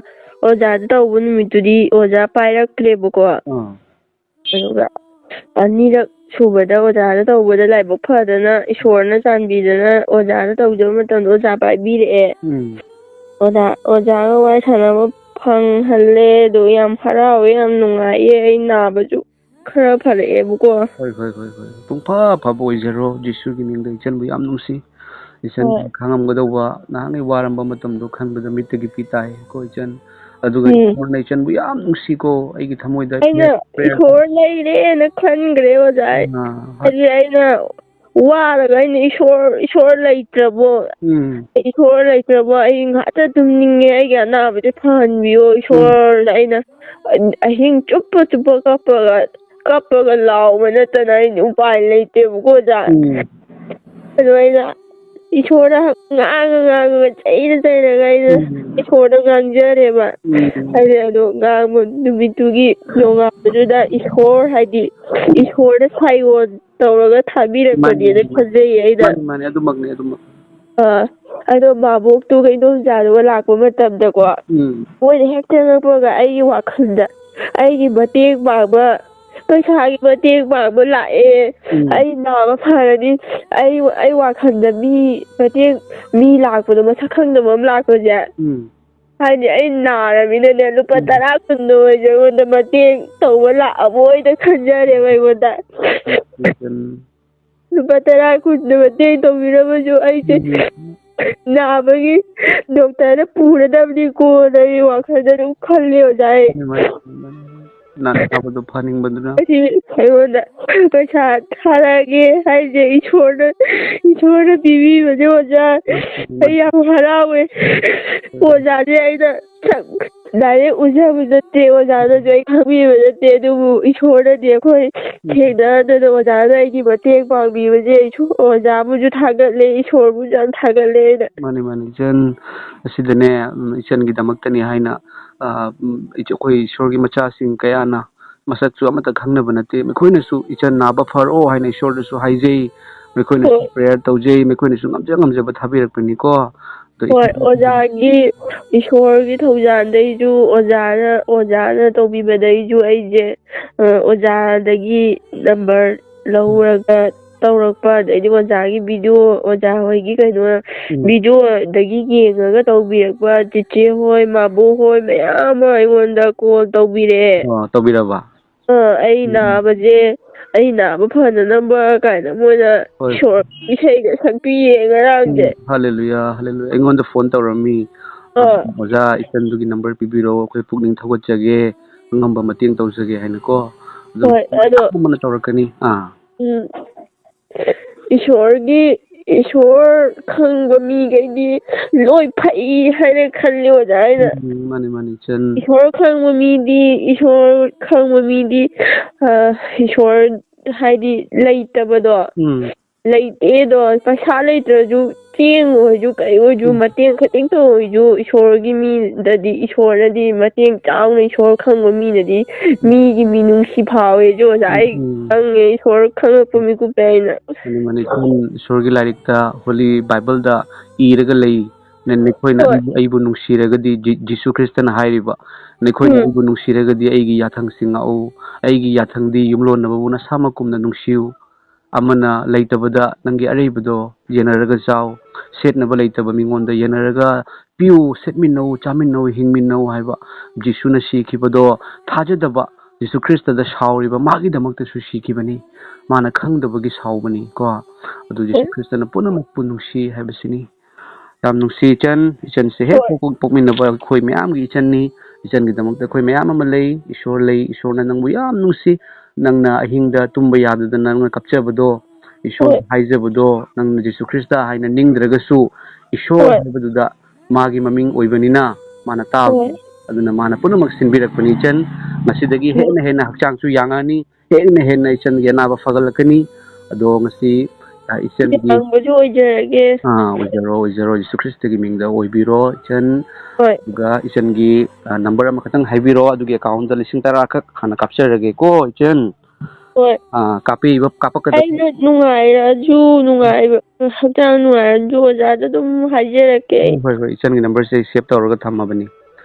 ꯑꯣꯖꯥꯗ ꯇꯧꯕ ꯅꯨꯃꯤꯠꯇꯨꯗꯤ ꯑꯣꯖꯥ ꯄꯥꯏꯔꯛꯇ꯭ꯔꯦꯕꯀꯣ꯫ ꯑꯥ꯫ ꯑꯗꯨꯒ ꯑꯅꯤꯔꯛ ꯁꯨꯕꯗ ꯑꯣꯖꯥꯗ ꯇꯧꯕꯗ ꯂꯥꯏꯕꯛ ꯐꯗꯅ ꯏꯁꯣꯔꯅ ꯆꯥꯟꯕꯤꯗꯅ ꯑꯣꯖꯥꯗ ꯇꯧꯖꯕ ꯃꯇꯝꯗ ꯑꯣꯖꯥ ꯄꯥꯏꯕꯤꯔꯛꯑꯦ꯫ ꯎꯝ꯫ ꯑꯣꯖꯥ, ꯑꯣꯖꯥꯒ ꯋꯥꯔꯤ ꯁꯥꯟꯅꯕ ꯐꯪꯍꯜꯂꯦ꯫ ꯑꯗꯣ ꯌꯥꯝ ꯍꯔꯥꯎꯋꯦ, ꯌꯥꯝ ꯅꯨꯡꯉꯥꯏꯌꯦ꯫ ꯑꯩ ꯅꯥꯕꯁꯨ ꯈꯔ ꯐꯔꯛꯑꯦꯕꯀꯣ꯫ ꯍꯣꯏ, ꯍꯣꯏ, ꯍꯣꯏ, ꯍꯣꯏ꯫ ꯄꯨꯡꯐ ꯐꯕ ꯑꯣꯏꯖꯔꯣ ꯖꯤꯁꯨꯒꯤ ꯃꯤꯡꯗ꯫ ꯏꯆꯟꯕꯨ ꯌꯥꯝ ꯅꯨꯡꯁꯤ꯫ ꯏꯆꯟ ꯍꯣꯏ꯫ ꯈꯥꯡꯉꯝꯒꯗꯧꯕ ꯅꯍꯥꯛꯅ ꯋꯥꯔꯝꯕ ꯃꯇꯝꯗꯣ ꯈꯟꯕꯗ ꯃꯤꯠꯇꯒꯤ ꯄꯤ ꯇꯥꯏ ꯀꯣ ꯏꯆꯟ꯫ ꯑꯗꯨꯒ ꯎꯝ꯫ ꯏꯁꯣꯔꯅ ꯏꯆꯟꯕꯨ ꯌꯥꯝ ꯅꯨꯡꯁꯤꯀꯣ꯫ ꯑꯩꯒꯤ ꯊꯃꯣꯏꯗ ꯑꯩꯅ prayer ꯏꯁꯣꯔ ꯂꯩꯔꯦꯅ ꯈꯟꯈ꯭ꯔꯦ ꯑꯣꯖꯥ ꯑꯩ꯫ ꯑꯥ, ꯍꯣꯏ꯫ ꯍꯥꯏꯗꯤ ꯑꯩꯅ ꯋꯥꯔꯒ ꯑꯩꯅ ꯏꯁꯣꯔ, ꯏꯁꯣꯔ ꯂꯩꯇ꯭ꯔꯕꯣ? ꯎꯝ꯫ ꯏꯁꯣꯔ ꯂꯩꯇ꯭ꯔꯕꯣ? ꯑꯩ ꯉꯥꯛꯇ ꯇꯨꯝꯅꯤꯡꯉꯦ, ꯑꯩꯒꯤ ꯑꯅꯥꯕꯁꯦ ꯐꯍꯟꯕꯤꯌꯣ ꯏꯁꯣꯔꯅ꯫ ꯑꯩꯅ ꯑꯍꯤꯡ ꯆꯨꯞꯄ ꯆꯨꯞꯄ ꯀꯞꯄꯒ, ꯀꯞꯄꯒ ꯂꯥꯎꯕ ꯅꯠꯇꯅ ꯑꯩꯗꯤ ꯎꯄꯥꯏ ꯂꯩꯇꯦꯕꯀꯣ ꯑꯣꯖꯥ꯫ ꯎꯝ꯫ ꯑꯗꯣ ꯑꯩꯅ ꯏꯁꯣꯔꯗ ꯉꯥꯡꯉ ꯉꯥꯡꯉꯒ, ꯆꯩꯔ ꯆꯩꯔꯒ ꯑꯩꯅ ꯎꯝ꯫ ꯏꯁꯣꯔꯗ ꯉꯥꯡꯖꯔꯦꯕ꯫ ꯎꯝ꯫ ꯍꯥꯏꯗꯤ ꯑꯗꯣ ꯉꯥꯡꯕ ꯅꯨꯃꯤꯠꯇꯨꯒꯤ ꯅꯣꯡꯉꯥꯟꯕꯗꯨꯗ ꯏꯁꯣꯔ, ꯍꯥꯏꯗꯤ ꯏꯁꯣꯔꯗ ꯁꯥꯏꯑꯣꯟ ꯇꯧꯔꯒ ꯊꯥꯕꯤꯔꯛꯄꯅꯦꯅ ꯃꯥꯅꯤ, ꯃꯥꯅꯤ꯫ ꯈꯟꯖꯩꯌꯦ ꯑꯩꯅ꯫ ꯃꯥꯅꯤ, ꯃꯥꯅꯤ, ꯑꯗꯨꯃꯛꯅꯤ, ꯑꯗꯨꯃꯛ꯫ ꯑꯥ, ꯑꯗꯣ ꯃꯥꯕꯣꯛꯇꯨꯒ ꯏꯗꯣꯝꯆꯥꯗꯨꯒ ꯂꯥꯛꯄ ꯃꯇꯝꯗꯀꯣ, ꯎꯝ꯫ ꯃꯣꯏꯅ ꯍꯦꯛ ꯆꯪꯉꯛꯄꯒ ꯑꯩꯒꯤ ꯋꯥꯈꯜꯗ ꯑꯩꯒꯤ ꯃꯇꯦꯡ ꯄꯥꯡꯕ ꯄꯩꯁꯥꯒꯤ ꯃꯇꯦꯡ ꯄꯥꯡꯕ ꯂꯥꯛꯑꯦ꯫ ꯎꯝ꯫ ꯑꯩ ꯅꯥꯕ ꯐꯔꯗꯤ ꯑꯩ, ꯑꯩ ꯋꯥꯈꯜꯗ ꯃꯤ ꯃꯇꯦꯡ, ꯃꯤ ꯂꯥꯛꯄꯗꯣ, ꯃꯁꯛ ꯈꯪꯗꯕ ꯑꯃ ꯂꯥꯛꯄꯁꯦ, ꯎꯝ꯫ ꯍꯥꯏꯗꯤ ꯑꯩ ꯅꯥꯔꯕꯅꯤꯅꯅꯦ, ꯂꯨꯄꯥ ꯎꯝ꯫ ꯇꯔꯥ ꯀꯨꯟꯗꯣ ꯑꯣꯏꯔꯁꯨ ꯑꯩꯉꯣꯟꯗ ꯃꯇꯦꯡ ꯇꯧꯕ ꯂꯥꯛꯑꯕꯣꯏꯗ ꯈꯟꯖꯔꯦꯕ ꯑꯩꯉꯣꯟꯗ꯫ ꯎꯝ꯫ ꯂꯨꯄꯥ ꯇꯔꯥ ꯀꯨꯟꯗꯣ ꯃꯇꯦꯡ ꯇꯧꯕꯤꯔꯝꯃꯁꯨ ꯑꯩꯁꯦ ꯎꯝ꯫ ꯅꯥꯕꯒꯤ ꯗꯣꯛꯇꯔꯗ ꯄꯨꯔꯗꯕꯅꯤꯀꯣꯅ ꯑꯩ ꯋꯥꯈꯜꯗ ꯑꯗꯨꯝ ꯈꯜꯂꯦ, ꯑꯣꯖꯥ ꯑꯩ꯫ ꯃꯥꯅꯤ, ꯃꯥꯅꯤ, ꯃꯥꯅꯤ꯫ ꯅꯥꯊꯥꯕꯗꯣ ꯐꯍꯟꯅꯤꯡꯕꯗꯨꯅ꯫ ꯑꯁꯤ ꯑꯩꯉꯣꯟꯗ ꯄꯩꯁꯥ ꯊꯥꯔꯛꯑꯒꯦ ꯍꯥꯏꯁꯦ ꯏꯁꯣꯔꯅ, ꯏꯁꯣꯔꯅ ꯄꯤꯕꯤꯕꯅꯦ, ꯑꯣꯖꯥ꯫ ꯎꯝ꯫ ꯑꯩ ꯌꯥꯝ ꯍꯔꯥꯎꯋꯦ꯫ ꯎꯝ꯫ ꯑꯣꯖꯥꯁꯦ ꯑꯩꯅ ꯁꯛ direct ꯎꯖꯕ ꯅꯠꯇꯦ, ꯑꯣꯖꯥꯅꯁꯨ ꯑꯩ ꯈꯪꯕꯤꯕ ꯅꯠꯇꯦ, ꯑꯗꯨꯕꯨ ꯏꯁꯣꯔꯅꯗꯤ ꯑꯩꯈꯣꯏ ꯎꯝ꯫ ꯊꯦꯡꯅꯗꯅ ꯑꯣꯖꯥꯅ ꯑꯩꯒꯤ ꯃꯇꯦꯡ ꯄꯥꯡꯕꯤꯕꯁꯦ ꯑꯩꯁꯨ ꯑꯣꯖꯥꯕꯨꯁꯨ ꯊꯥꯒꯠꯂꯦ, ꯏꯁꯣꯔꯕꯨꯁꯨ ꯌꯥꯝ ꯊꯥꯒꯠꯂꯦ ꯑꯩꯅ꯫ ꯃꯥꯅꯤ, ꯃꯥꯅꯤ, ꯏꯆꯟ꯫ ꯑꯁꯤꯗꯅꯦ, ꯎꯝ, ꯏꯆꯟꯒꯤꯗꯃꯛꯇꯅꯤ ꯍꯥꯏꯅ, ꯑ, ꯎꯝ, ꯏꯆ-, ꯑꯩꯈꯣꯏ ꯏꯁꯣꯔꯒꯤ ꯃꯆꯥꯁꯤꯡ ꯀꯌꯥꯅ ꯃꯁꯛꯁꯨ ꯑꯃꯠꯇ ꯈꯪꯅꯕ ꯅꯠꯇꯦ꯫ ꯃꯈꯣꯏꯅꯁꯨ ꯏꯆꯟ ꯅꯥꯕ ꯐꯔꯣ ꯍꯥꯏꯅ ꯏꯁꯣꯔꯗꯁꯨ ꯍꯥꯏꯖꯩ꯫ ꯃꯈꯣꯏꯅꯁꯨ ꯍꯣꯏ꯫ Prayer ꯇꯧꯖꯩ꯫ ꯃꯈꯣꯏꯅꯁꯨ ꯉꯝꯖ ꯉꯝꯖꯕ ꯊꯥꯕꯤꯔꯛꯄꯅꯤꯀꯣ꯫ ꯑꯗꯣ ꯍꯣꯏ, ꯏꯆꯟ ꯑꯣꯖꯥꯒꯤ, ꯏꯁꯣꯔꯒꯤ ꯊꯧꯖꯥꯜꯗꯩꯁꯨ, ꯑꯣꯖꯥꯅ, ꯑꯣꯖꯥꯅ ꯇꯧꯕꯤꯕꯗꯩꯁꯨ ꯑꯩꯁꯦ, ꯑ, ꯑꯣꯖꯥꯗꯒꯤ number ꯂꯧꯔꯒ ꯇꯧꯔꯛꯄ, ꯑꯗꯩꯗꯤ ꯑꯣꯖꯥꯒꯤ video, ꯑꯣꯖꯥ ꯍꯣꯏꯒꯤ ꯀꯩꯅꯣ, ꯎꯝ꯫ Videoꯗꯒꯤ ꯌꯦꯡꯉꯒ ꯇꯧꯕꯤꯔꯛꯄ ꯆꯤꯆꯦ ꯍꯣꯏ, ꯃꯥꯕꯣꯛ ꯍꯣꯏ ꯃꯌꯥꯝ ꯑꯃ ꯑꯩꯉꯣꯟꯗ call ꯇꯧꯕꯤꯔꯛꯑꯦ꯫ ꯑꯣ, ꯇꯧꯕꯤꯔꯕ? ꯑ, ꯑꯩ ꯎꯝ, ꯎꯝ꯫ ꯅꯥꯕꯁꯦ, ꯑꯩ ꯅꯥꯕ ꯐꯅꯅꯕ ꯀꯥꯏꯅ ꯃꯣꯏꯅ ꯍꯣꯏ꯫ ꯏꯁꯣꯔ ꯏꯁꯩꯒ ꯁꯛꯄꯤꯌꯦ ꯉꯔꯥꯡꯁꯦ꯫ ꯎꯝ, hallelujah, hallelujah꯫ ꯑꯩꯉꯣꯟꯗ phone ꯇꯧꯔꯝꯃꯤ꯫ ꯑ꯫ "ꯑꯣꯖꯥ, ꯏꯆꯟꯗꯨꯒꯤ number ꯄꯤꯕꯤꯔꯛꯑꯣ, ꯑꯩꯈꯣꯏ ꯄꯨꯛꯅꯤꯡ ꯊꯧꯒꯠꯆꯒꯦ, ꯑꯉꯝꯕ ꯃꯇꯦꯡ ꯇꯧꯖꯒꯦ" ꯍꯥꯏꯅꯀꯣ꯫ ꯑꯗꯨꯝ ꯍꯣꯏ, ꯑꯗꯣ ꯃꯌꯥꯝ ꯑꯃꯅ ꯇꯧꯔꯛꯀꯅꯤ꯫ ꯑꯥ꯫ ꯎꯝ꯫ ꯏꯁꯣꯔꯒꯤ, ꯏꯁꯣꯔ ꯈꯪꯕ ꯃꯤꯈꯩꯗꯤ ꯂꯣꯏ ꯐꯩ ꯍꯥꯏꯅ ꯈꯜꯂꯤ, ꯑꯣꯖꯥ, ꯑꯩꯅ꯫ ꯎꯝ, ꯃꯥꯅꯤ, ꯃꯥꯅꯤ, ꯏꯆꯟ꯫ ꯏꯁꯣꯔ ꯈꯪꯕ ꯃꯤꯗꯤ, ꯏꯁꯣꯔ ꯈꯪꯕ ꯃꯤꯗꯤ, ꯑ, ꯏꯁꯣꯔ ꯍꯥꯏꯗꯤ ꯂꯩꯇꯕꯗꯣ, ꯎꯝ꯫ ꯂꯩꯇꯦꯗꯣ, ꯄꯩꯁꯥ ꯂꯩꯇ꯭ꯔꯁꯨ ꯆꯦꯡ ꯑꯣꯏꯔꯁꯨ ꯀꯩ ꯑꯣꯏꯔꯁꯨ ꯎꯝ꯫ ꯃꯇꯦꯡ ꯈꯤꯇꯪꯇ ꯑꯣꯏꯔꯁꯨ ꯏꯁꯣꯔꯒꯤ ꯃꯤꯗꯗꯤ, ꯏꯁꯣꯔꯅꯗꯤ ꯃꯇꯦꯡ ꯆꯥꯎꯅ, ꯏꯁꯣꯔ ꯈꯪꯕ ꯃꯤꯅꯗꯤ ꯃꯤꯒꯤ ꯃꯤꯅꯨꯡꯁꯤ ꯐꯥꯎꯋꯦ꯫ ꯑꯗꯨ ꯑꯣꯖꯥ, ꯑꯩ ꯎꯝ꯫ ꯈꯪꯉꯦ, ꯏꯁꯣꯔ ꯈꯪꯉꯛꯄ ꯃꯤꯀꯨꯞꯇ ꯑꯩꯅ꯫ ꯃꯥꯅꯤ, ꯃꯥꯅꯤ, ꯏꯆꯟ, ꯏꯁꯣꯔꯒꯤ ꯂꯥꯏꯔꯤꯛꯇ, Holy Bibleꯗ ꯏꯔꯒ ꯂꯩ꯫ ꯅ-, ꯅꯈꯣꯏꯅ ꯍꯣꯏ꯫ ꯑꯩꯕꯨ, ꯑꯩꯕꯨ ꯅꯨꯡꯁꯤꯔꯒꯗꯤ, ꯖꯤ-, ꯖꯤꯁꯨ ꯈ꯭ꯔꯤꯁꯇꯅ ꯍꯥꯏꯔꯤꯕ, "ꯅꯈꯣꯏꯅ ꯎꯝ꯫ ꯑꯩꯕꯨ ꯅꯨꯡꯁꯤꯔꯒꯗꯤ ꯑꯩꯒꯤ ꯌꯥꯊꯪꯁꯤꯡ ꯉꯥꯛꯎ, ꯑꯩꯒꯤ ꯌꯥꯊꯪꯗꯤ ꯌꯨꯝꯂꯣꯟꯅꯕꯕꯨ ꯅꯁꯥꯃꯛꯀꯨꯝꯅ ꯅꯨꯡꯁꯤꯌꯨ, ꯑꯃꯅ ꯂꯩꯇꯕꯗ ꯅꯪꯒꯤ ꯑꯔꯩꯕꯗꯣ ꯌꯦꯟꯅꯔꯒ ꯆꯥꯎ, ꯁꯦꯠꯅꯕ ꯂꯩꯇꯕ ꯃꯤꯉꯣꯟꯗ ꯌꯦꯟꯅꯔꯒ ꯄꯤꯌꯨ, ꯁꯦꯠꯃꯤꯟꯅꯧ, ꯆꯥꯃꯤꯟꯅꯧ, ꯍꯤꯡꯃꯤꯟꯅꯧ" ꯍꯥꯏꯕ ꯖꯤꯁꯨꯅ ꯁꯤꯈꯤꯕꯗꯣ ꯊꯥꯖꯗꯕ, ꯖꯤꯁꯨ ꯈ꯭ꯔꯤꯁꯇꯗ ꯁꯥꯎꯔꯤꯕ ꯃꯥꯒꯤꯗꯃꯛꯇꯁꯨ ꯁꯤꯈꯤꯕꯅꯤ, ꯃꯥꯅ ꯈꯪꯗꯕꯒꯤ ꯁꯥꯎꯕꯅꯤ ꯀꯣ꯫ ꯑꯗꯨ ꯖꯤꯁꯨ ꯎꯝ꯫ ꯈ꯭ꯔꯤꯁꯇꯅ ꯄꯨꯝꯅꯃꯛꯄꯨ ꯅꯨꯡꯁꯤ ꯍꯥꯏꯕꯁꯤꯅꯤ꯫ ꯌꯥꯝ ꯅꯨꯡꯁꯤ ꯏꯆꯟ, ꯏꯆꯟꯁꯦ ꯍꯦꯛ ꯍꯣꯏ꯫ ꯄꯣꯛ-, ꯄꯣꯛꯃꯤꯟꯅꯕ ꯑꯩꯈꯣꯏ ꯃꯌꯥꯝꯒꯤ ꯏꯆꯟꯅꯤ꯫ ꯏꯆꯟꯒꯤꯗꯃꯛꯇ ꯑꯩꯈꯣꯏ ꯃꯌꯥꯝ ꯑꯃ ꯂꯩ꯫ ꯏꯁꯣꯔ ꯂꯩ, ꯏꯁꯣꯔꯅ ꯅꯪꯕꯨ ꯌꯥꯝ ꯅꯨꯡꯁꯤ꯫ ꯅꯪꯅ ꯑꯍꯤꯡꯗ ꯇꯨꯝꯕ ꯌꯥꯗꯗꯅ ꯅꯪꯅ ꯀꯞꯆꯕꯗꯣ, ꯏꯁꯣꯔ ꯍꯣꯏ꯫ ꯍꯥꯏꯖꯕꯗꯣ, ꯅꯪꯅ ꯖꯤꯁꯨ ꯈ꯭ꯔꯤꯁꯇ ꯍꯥꯏꯅ ꯅꯤꯡꯗ꯭ꯔꯒꯁꯨ, ꯏꯁꯣꯔ ꯍꯣꯏ꯫ ꯍꯥꯏꯕꯗꯨꯗ ꯃꯥꯒꯤ ꯃꯃꯤꯡ ꯑꯣꯏꯕꯅꯤꯅ ꯃꯥꯅ ꯇꯥꯕꯅꯤ꯫ ꯍꯣꯏ꯫ ꯑꯗꯨꯅ ꯃꯥꯅ ꯄꯨꯝꯅꯃꯛ ꯁꯤꯟꯕꯤꯔꯛꯄꯅꯤ ꯏꯆꯟ꯫ ꯉꯁꯤꯗꯒꯤ ꯍꯣꯏ꯫ ꯍꯦꯟꯅ ꯍꯦꯟꯅ ꯍꯛꯆꯥꯡꯁꯨ ꯌꯥꯡꯉꯛꯑꯅꯤ, ꯍꯦꯟꯅ ꯍꯦꯟꯅ ꯏꯆꯟꯒꯤ ꯑꯅꯥꯕ ꯐꯒꯠꯂꯛꯀꯅꯤ꯫ ꯑꯗꯣ ꯉꯁꯤ, ꯑ, ꯏꯆꯟꯒꯤ ꯌꯥꯡꯕꯁꯨ ꯑꯣꯏꯖꯔꯒꯦ꯫ ꯑꯥ, ꯑꯣꯏꯖꯔꯣ, ꯑꯣꯏꯖꯔꯣ꯫ ꯖꯤꯁꯨ ꯈ꯭ꯔꯤꯁꯇꯒꯤ ꯃꯤꯡꯗ ꯑꯣꯏꯕꯤꯔꯣ ꯏꯆꯟ꯫ ꯍꯣꯏ꯫ ꯑꯗꯨꯒ ꯏꯆꯟꯒꯤ, ꯑ, ꯅꯝꯕꯔ ꯑꯃꯈꯛꯇꯪ ꯍꯥꯏꯕꯤꯔꯣ, ꯑꯗꯨꯒꯤ ꯑꯦꯀꯥꯎꯟꯗ ꯂꯤꯁꯤꯡ ꯇꯔꯥ ꯈꯛ ꯍꯥꯟꯅ ꯀꯥꯞꯆꯔꯒꯦꯀꯣ ꯏꯆꯟ꯫ ꯍꯣꯏ꯫ ꯑꯥ, ꯀꯥꯞꯄꯤꯕ, ꯀꯥꯞꯄꯛꯀꯗꯕ ꯑꯩꯅ ꯅꯨꯡꯉꯥꯏꯔꯁꯨ, ꯅꯨꯡꯉꯥꯏꯕ, ꯍꯛꯆꯥꯡ ꯅꯨꯡꯉꯥꯏꯔꯁꯨ ꯑꯣꯖꯥꯗ ꯑꯗꯨꯝ ꯍꯥꯏꯖꯔꯛꯀꯦ ꯑꯩ꯫ ꯍꯣꯏ, ꯍꯣꯏ, ꯏꯆꯟꯒꯤ ꯅꯝꯕꯔꯁꯦ ꯑꯩ ꯁꯦꯚ ꯇꯧꯔꯒ ꯊꯝꯃꯕꯅꯤ꯫